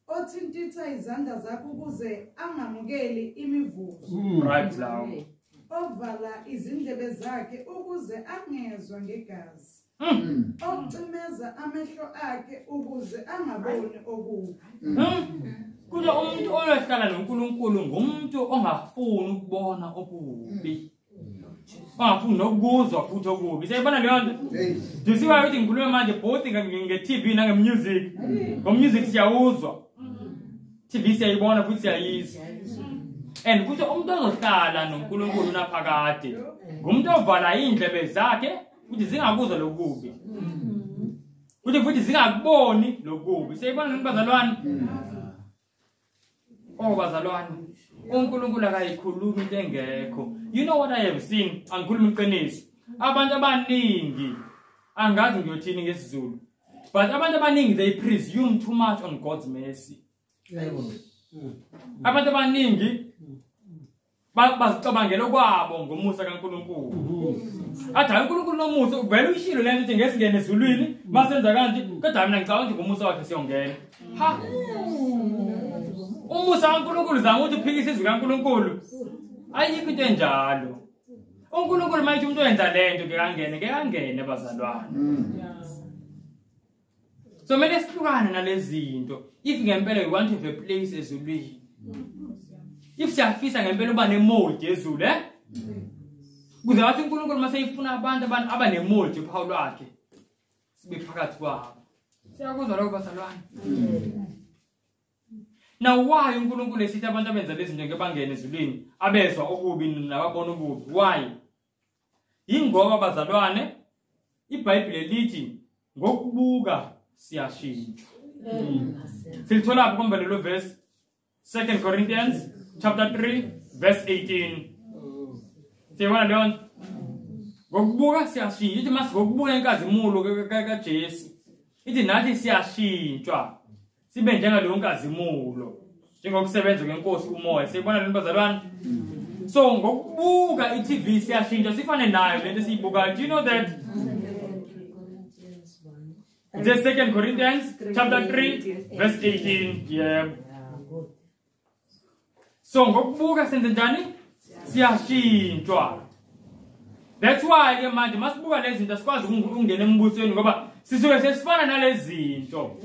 othintitha izandla zakhe ukuze angamukeli imivuzo. Right now. Ovala izindlebe zakhe ukuze angezwa ngegazi. Ocimeza amehlo akhe ukuze angaboni okubi. Kuthi umuntu oyohlala noNkulunkulu ngumuntu ongafuni ukubona okubi. Ongafuni nokuzwa futhi okubi. Siyayibona leyo nto? Ndisiwa ukuthi ngikhulume manje both nge-TV nange-music. Ngo-music siyawuzwa. TV siyayibona futhi siyayizwa. And kuthi umuntu ozohlala noNkulunkulu naphakade ngumuntu ovala indlebe zakhe ukuthi zingakuzwa lokubi. Kuthi futhi zingakuboni lokubi. Siyayibona nini bazalwane? Oh bazalwane, uNkulunkulu akayikhulumi into engekho. You know what I have seen? Angikhuluma iqiniso. Abantu abaningi angazi ngiyothini ngesiZulu. But abantu abaningi they presume too much on God's mercy. Abantu abaningi bazicabangela kwabo ngomusa kaNkulunkulu. Athi hayi uNkulunkulu nomusa uvela uyishilo lento ukuthi ngesingene ezulwini masenza kanje kodwa mina ngicabanga ukuthi ngomusa wakhe siyongena. Ha! Umusa kaNkulunkulu zama ukuthi uphikise izwi kaNkulunkulu. Ayikho into enjalo. uNkulunkulu mayithi umuntu oyenza lento ke kangene ke kangene bazalwane. So kumele sihlukane nalezi zinto. If ngempela we want to have a place ezulwini. If siyafisa ngempela uba nemold yezulu eh? Kuze wathi uNkulunkulu maseyifuna abantu abanemold uphawu lwakhe sibe phakathi kwabo. Siyakuzwa lokho bazalwane. Now why uNkulunkulu esithi abantu abenza lezi zinto ngeke bangene ezulwini abezwa okubi nababona okubi? Why? Yingoba bazalwane iBhayibheli lithi ngokubuka siyashintshwa. Silithola kumbe lelo verse 2 Corinthians chapter 3 verse 18. Siyabona leyo nto? Ngokubuka siyashintshwa. Ithi mase ngokubuka inkazimulo kaJesu. Ithi nathi siyashintshwa. Sibe njengaleyo nkazimulo. Njengokusebenza kwenkosi umoya. Siyibona lento bazalwane? So ngokubuka iTV siyashintsha sifane nayo lento esiyibukayo. Do you know that? The 2 Corinthians chapter 3 verse 18. Yeah. So ngokubuka senze njani? Siyashintshwa. That's why ke manje masibuka lezi zinto asikwazi ukungena embusweni ngoba sisuke sesifana nalezi zinto.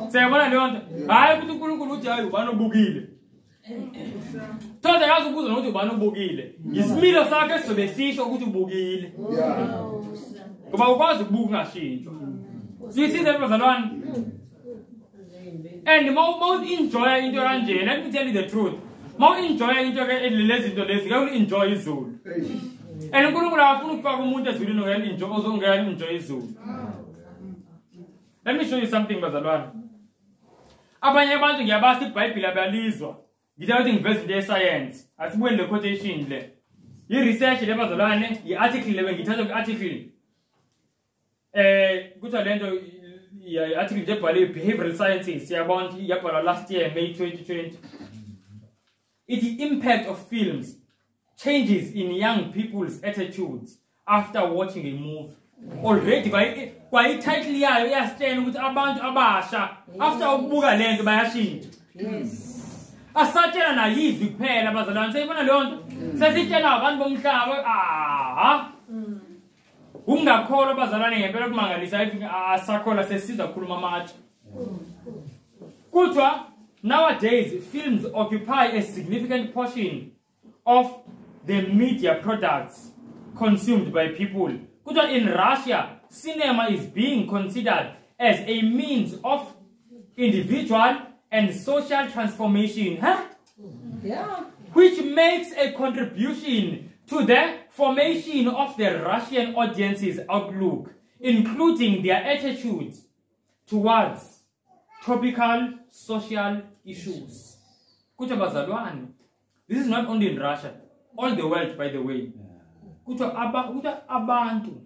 Siyabona leyo nto? Hayi ukuthi uNkulunkulu uthi hayi ubani obukile. Thola yazi ukubuza nokuthi ubani obukile. Isimilo sakhe sizobe sisho ukuthi ubukile. Ngoba ukwazi ukubuka ungashintshwa. Do you see that bazalwane? And ma enjoy into kanje, let me tell you the truth. Ma enjoy into lezi zinto lezi, ngeke enjoy izulu. And uNkulunkulu akafuni ukufaka umuntu ezulwini ongeke enjoy ozongeke enjoy izulu. Let me show you something bazalwane. Abanye abantu ngiyabasi iBhayibheli abalizwa. Ngithe ukuthi ngiveze into ye-science. Asibuyele le quotation le. I-research le bazalwane, i-article le bengithatha ku-article. Kuthiwa lento i-article nje ebhaliwe behavioral sciences siyabona yabhalwa last year May 2020. Ithi impact of films changes in young people's attitudes after watching a movie. Already kwa i-title yayo iyasitshela ukuthi abantu abasha after ukubuka lento bayashintsha. Yes. Asatshela nayizwi kuphela bazalwane seyibona leyo nto. Sesitshela abantu bomhlaba aha. Ungakholwa bazalwane ngempela kumangalisa asakholwa sesiza kukhuluma amatshe. Kuthiwa nowadays films occupy a significant portion of the media products consumed by people. Kuthiwa in Russia, cinema is being considered as a means of individual and social transformation, huh? Yeah. Which makes a contribution to the formation of the Russian audience's outlook, including their attitudes towards topical social issues. Kuthiwa bazalwane, this is not only in Russia, all the world by the way. Kuthiwa abantu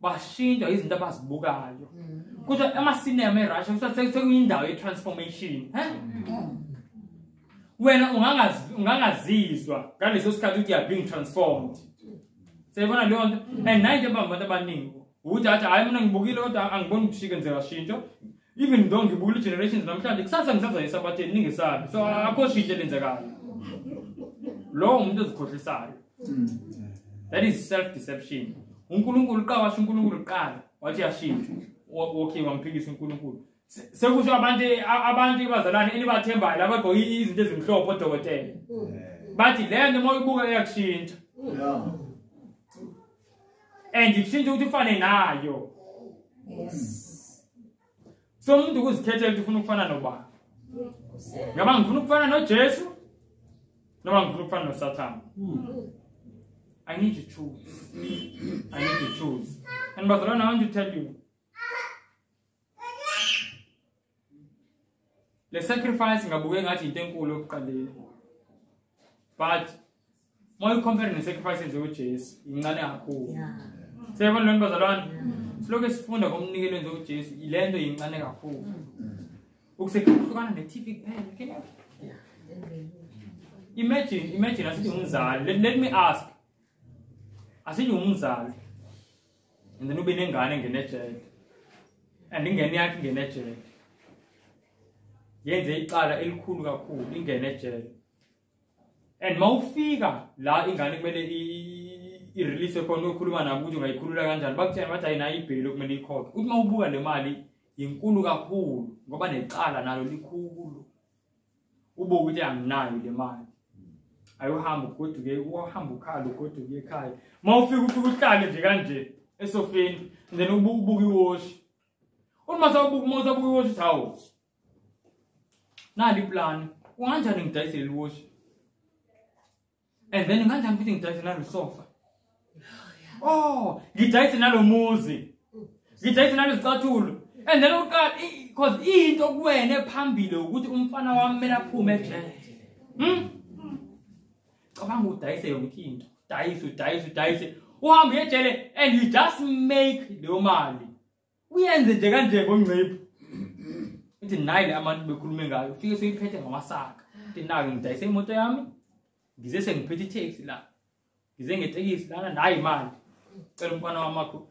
bashintsha izinto abazibukayo. Kuthiwa ama-cinema eRussia kuthiwa sekuyindawo ye-transformation. Wena ungangazizwa ngaleso sikhathi ukuthi you are being transformed. Siyabona leyo nto? And nayo into ebamba abantu abaningi ukuthi athi hayi mina ngibukile kodwa angiboni ukuthi kwenzeka shintsho. Even though ngibukile generations namhlanje kusasa ngisaza esabatheni ningesabi. So akho shintsho elenzekayo. Lowo umuntu ozikhohlisayo. That is self-deception. uNkulunkulu qawasho uNkulunkulu qala wathi yashintsha. Okay wamphikisa uNkulunkulu. Sekusho abantu bazalwane enibathembayo labagqoka izinto ezimhlophe odokotela. Bathi le nto uma uyibuka iyakushintsha. And ikushintsha ukuthi ufane nayo. Yes. So umuntu ukuzikhethela ukuthi ufuna ukufana nobani. Ngoba ngifuna ukufana noJesu noma ngifuna ukufana noSathane. I need to choose. I need to choose. And bazalwane, I want to tell you, le sacrifice ngabuke ngathi into enkulu yokuqaleni. But uma you compare ne sacrifice yenziwe uJesu, incane kakhulu. Siyabona lento bazalwane? Silokhu sifunda ngomnikelo wenziwe uJesu, ilento incane kakhulu. Ukusehlukana ne-TV kuphela. Can you imagine asithi umzali. Let me ask. Asithi umzali. And then ube nengane engene ejele. And ingane yakhe ingene ejele. Yenze icala elikhulu kakhulu, ingene ejele. And mawufika la ingane kumele i-release khona uyokhuluma nabo ukuthi ungayikhulula kanjani. Bakutshela bathi ayinayo ibheli okumele ikhokhe. Uthi mawubuka le mali inkulu kakhulu ngoba necala nalo likhulu. Ubuka ukuthi anginayo le mali. Ayohamba ugoduke, uhamba ukhala ugoduke ekhaya. Mawufika ufika uhlale nje kanje esofeni, and then ubuka iwoshi. Uma sawubuka iwoshi uthi hawu. Nali plan. Unganjani ngidayisele iwoshi? And then nganjani futhi ngidayise nalo sofa? Oh, ngidayise nalo muzi. Ngidayise nalo zicathulo. And then uqala because into kuwena phambili ukuthi umfana wami kumele aphume ejele. Cabanga udayise yonke into. Dayise. Uhambe ejele and you just make leyo mali. Uyenze nje kanje ngongcipho. Uthi nayi le abantu bekhulume ngayo, ufike seyiphethe ngamasaka. Uthi nake ngidayise imoto yami. Ngize sengiphethe itaxi la. Ngize ngetekisi lana nayi imali. Cela umfana wamakho.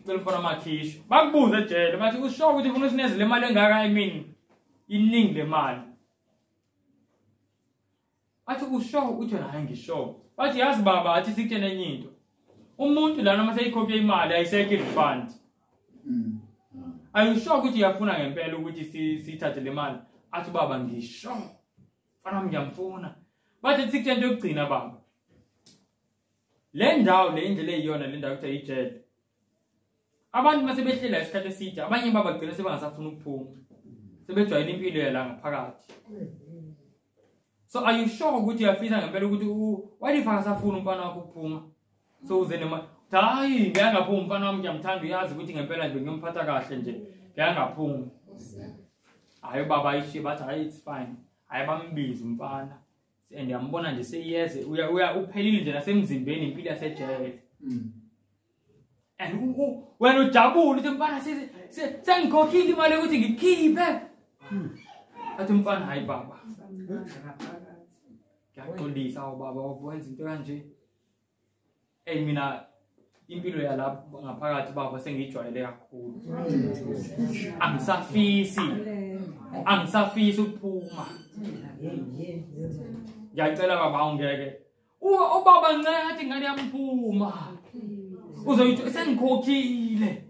Cela umfana wamakhisho. Bakubuze ejele bathi usho ukuthi ufuna usineze le mali engaka, I mean iningi le mali. Athi usho uthi wena hayi ngisho. Bathi yazi baba athi sikutshele enye into. Umuntu lana uma seyikhokhe imali ayisekho i-refund. Ayusho ukuthi uyafuna ngempela ukuthi sithathe le mali. Athi baba ngisho. Mfana wami ngiyamfuna. Bathi sikutshele into yokugcina baba. Le ndawo le indlela eyiyona le ndawo kuthiwa ijele. Abantu mase behlela isikhathi eside abanye babagcina sebangasafuna ukuphuma. Sebejwayele impilo yala ngaphakathi. So are you sure ukuthi uyafisa ngempela ukuthi what if akasafuna umfana wakho ukuphuma? So uze nema hayi ngiyangaphuma umfana wami ngiyamthanda uyazi ukuthi ngempela nje ngiyomphatha kahle nje ngiyangaphuma. Hayi baba ayishiye bathi hayi it's fine. Hayi bambiza umfana. And yambona nje seyiyeze uya uphelile nje nasemzimbeni impilo yasejele. And wena ujabule uthi mfana sengikhokhile imali ukuthi ngikhiphe. Athi umfana hayi baba. Ngiyaxolisa ubaba wenza into kanje. Ey mina impilo yalapho ngaphakathi baba sengiyijwayele kakhulu. Angisafisi ukuphuma. Ngiyacela baba ungeke. Ubaba nceda ingane yamphuma. Uzoyitho sengikhokhile.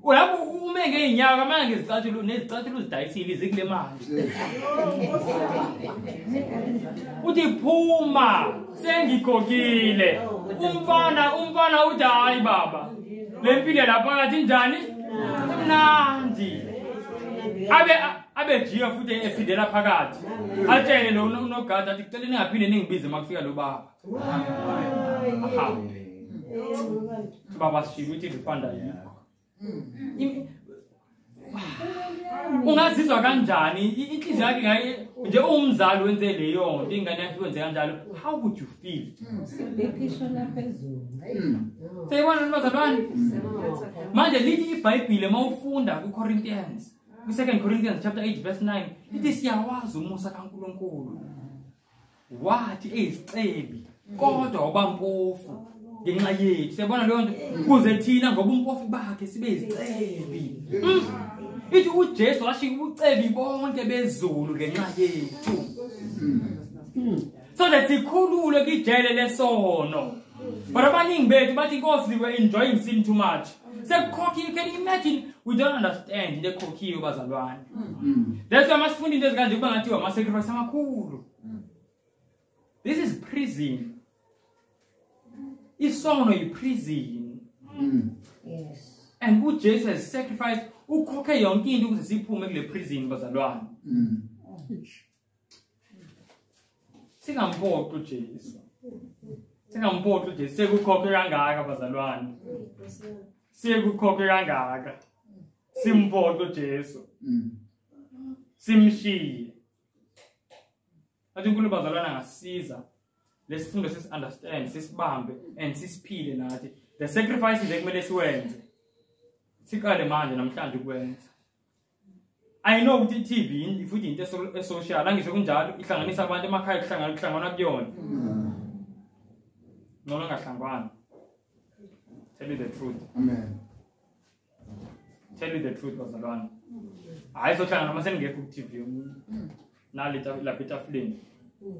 Ulapho ume ngeenyawo manje ngezicathulo nezicathulo uzidayisile izikule mali. Uthi phuma sengikhokhile. Umfana uthi hayi baba. Le mpilo lapha phakathi injani? Imnandi. Abe jiya futhi ephindela phakathi. Atshele lo unogada athi kucela ningaphinde ningibize makufika lo baba. Aha. Baba sishilo ukuthi refund ayikho. Ungazizwa kanjani inhliziyo yakhe ngaye nje umzali wenze leyo nto ingane yakhe wenze kanjalo, how would you feel? Sibephishona phezulu. Seyibona bazalwane. Manje lithi iBhayibheli mawufunda kuCorinthians, ku2 Corinthians chapter 8 verse 9, lithi siyawazi umusa kaNkuluNkulu. Wathi eyizicebi kodwa wabampofu ngenxa yethu. Siyabona leyo nto kuze thina ngoba umpofu bakhe sibe izicebi. Ithi uJesu washiya ubucebi bonke bezulu ngenxa yethu. So that sikhulule kijele lesono. But abaningi bethu bathi Nkosi we enjoying sin too much. Sekukhokha, you can imagine We don't understand into ekhokhiwe bazalwane. That's why masifunda into ezikanje kuba ngathi ama sacrifice amakhulu. This is prison. Isono yi-prison. Yes. And uJesu has sacrificed, ukhokhe yonke into ukuze siphume kule prison bazalwane. Singamphoqi uJesu. Singamphoqi uJesu, sekukhokhe kangaka bazalwane. Sekukhokhe kangaka. Simphoqe uJesu. Simshiye. Athi uNkulunkulu bazalwane angasiza lesifundo sisi understand, sisibambe and sisiphile nathi. The sacrifices ekumele siwenze. Siqale manje namhlanje ukwenza. I know ukuthi i-TV futhi into esocial, angisho kunjalo, ihlanganisa abantu emakhaya, kuhlanganwa kuyona. Noma ngahlangwana. Tell you the truth. Amen. Tell you the truth bazalwane. Hayi sohlangana noma seningekho ku-TV. Nali lapha etafuleni.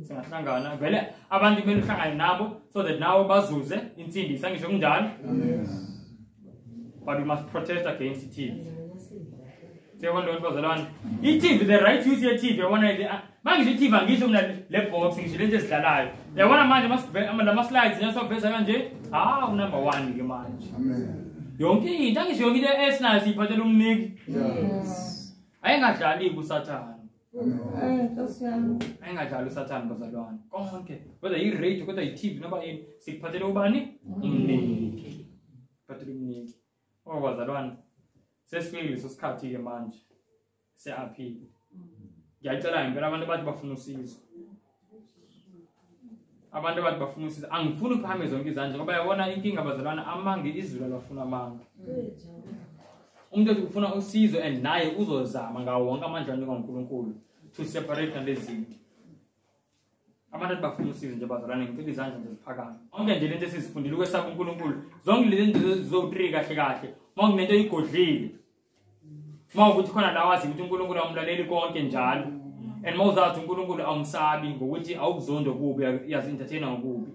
Singahlangana vele abantu kumele uhlangane nabo so that nawe bazuze insindiso, angisho kunjalo. But we must protest against the TV. Siyabona bazalwane. I-TV, the right use ye-TV, yabona manje i-TV angisho mina le box, ngisho lento ezidlalayo. Yabona manje lama slides ngisoveza kanje, number 1 ke manje. Amen. Yonke into, angisho yonke into esinayo siyiphathela umniki. Yes. Ayingadlali kuSathane. Nkosi yami. Ayingadlali uSathane bazalwane. Konke, whether i-radio, whether i-TV noma yini, sikuphathele ubani? Umniki. Phathele umniki. Oh bazalwane, sesifikile leso sikhathi ke manje. Siyaphila. Ngiyacela impela abantu bathi bafuna usizo. Abantu bathi bafuna usizo. Angifuni ukuphakame zonke izandla ngoba yabona inkinga bazalwane, amanga izulu alafuna amanga. Umuntu othi ufuna usizo and naye uzozama ngawo wonke amandla anikwa uNkulunkulu to separate nalezi zinto. Abantu bafuna usizo nje bazalwane, ngicela izandla nje ziphakame. Konke nje lento esizifundile ukwesaba uNkulunkulu, zonke lezi zinto zo3 kahle kahle. Uma kunento oyigodlile, uma ukuthi khona la wazi ukuthi uNkulunkulu awumlaleli konke njalo, and uma uzathi uNkulunkulu awumsabi ngokuthi awukuzondo kubi, uyazi-entertaina ngokubi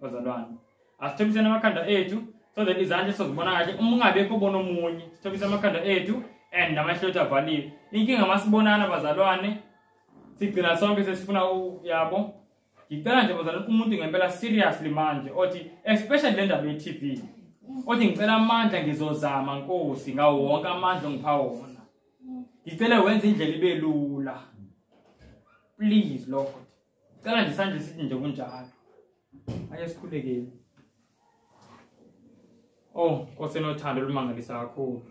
bazalwane. Asithobiseni amakhanda ethu so that izandla sizobona kahle. Uma ungabekho ubona omunye, sithobise amakhanda ethu and namehlo ethu avaliwe. Inkinga masibonana bazalwane, sigcina sonke sesifuna yabo. Ngicela nje bazalwane umuntu ngempela seriously manje othi especially le ndaba ye-TV, othi ngicela amandla, ngizozama Nkosi ngawo wonke amandla ongipha wona. Ngicela wenze indlela ibe lula. Please Lord. Cela nje isandla sithi nje kunjalo. Ake sikhulekeni. Oh, Nkosi enothando olumangalisa kakhulu.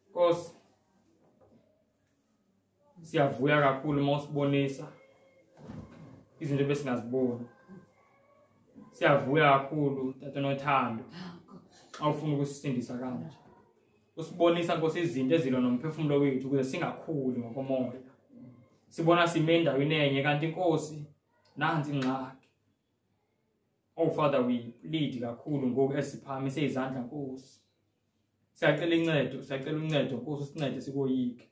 Nkosi, siyavuya kakhulu uma usibonisa izinto besingaziboni. Siyavuya kakhulu Tata nothando awufuna ukusisindisa kanje. Usibonisa Nkosi izinto ezilwa nomphefumulo wethu ukuze singakhuli ngokomoya. Sibona sime endaweni enye kanti Nkosi nansi ingxaki. Oh Father, we plead kakhulu ngoku esiphakamise izandla Nkosi. Siyacela incedo, siyacela uncedo Nkosi, usincede sikoyike.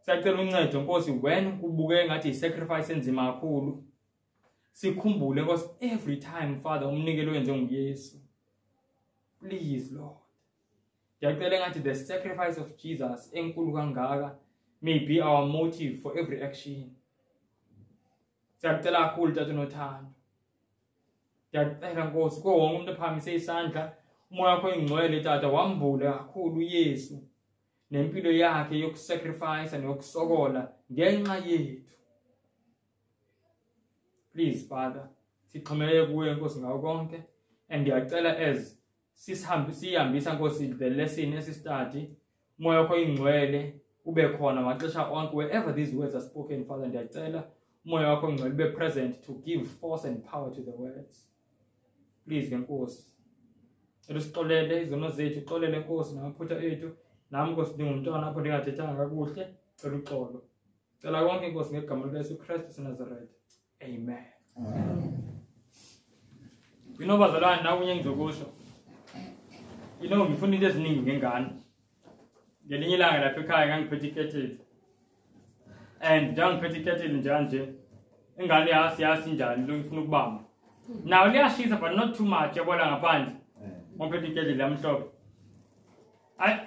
Siyacela uncedo Nkosi, when kubuke ngathi i-sacrifice enzima kakhulu, sikhumbule Nkosi every time Father umnikelo wenze nguYesu. Please Lord. Ngiyacela ngathi the sacrifice of Jesus enkulu kangaka may be our motive for every action. Siyacela kakhulu Tata nothando. Ngiyacela Nkosi kuwo wonke umuntu ophakamise isandla, umoya wakho oyingcwele Tata wambule kakhulu uYesu nempilo yakhe yokusacrifice neyokusokola ngenxa yethu. Please Father, sixhomeke kuwe Nkosi ngawo konke, and ngiyacela as sihambisa Nkosi the lesson esistudy, umoya wakho oyingcwele ube khona maxesha onke wherever these words are spoken Father. Ngiyacela umoya wakho oyingcwele ube present to give force and power to the words. Please ke Nkosi, usixolele izono zethu, uxolele Nkosi namaphutha ethu. Nami Nkosi ndingumntwana apho ndingathethanga kakuhle, cela uxolo. Cela konke Nkosi ngegama likaYesu Kristu waseNazaretha. Amen. You know bazalwane, nakunye ngizokusho. You know ngifuna into eziningi ngengane. Ngelinye ilanga lapha ekhaya ngangiphethe iketile. And njengangiphethe iketile nje ingane yasi njani lo ngifuna ukubamba. Now liyashisa but not too much, yabona ngaphandle. Ngiphethe iketile lamhlophe. Ay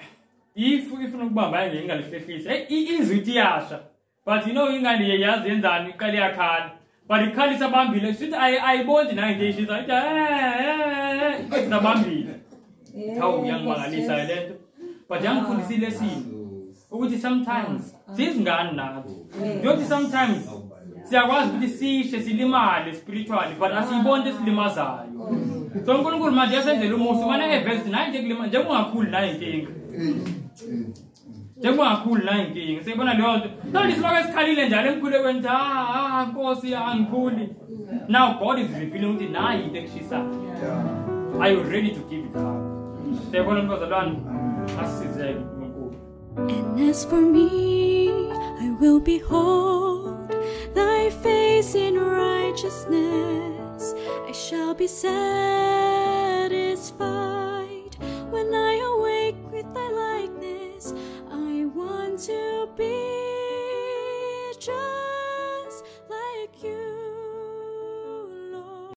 If ifuna ukubamba nje ingalihlehlisa. Hey, izwi ithi yasha. But you know ingane yazi yenzani iqale yakhala. But ikhalisa abambile sithi ayiboni nayo into eyishisa. Ithi eh isabambile. Hawu uyangimangalisa le nto. But yangifundisa ilesson ukuthi sometimes sizingane nathi. Yothi sometimes siyakwazi ukuthi sishe silimale spiritually but asiyiboni into esilimazayo. So uNkulunkulu manje yasenzela umusa manje evesi naye nje kulima nje ungakhuli naye inkinga. Njengoba ungakhuli naye inkinga. Siyibona leyo nto. Nto silokho esikhalile njalo emkhulekweni nje ah Nkosi angikhuli. Now God is revealing ukuthi nayi into ekushisayo. Are you ready to give it up? Siyibona bazalwane asizeke uNkulunkulu. And as for me, I will behold thy face in righteousness. I shall be set.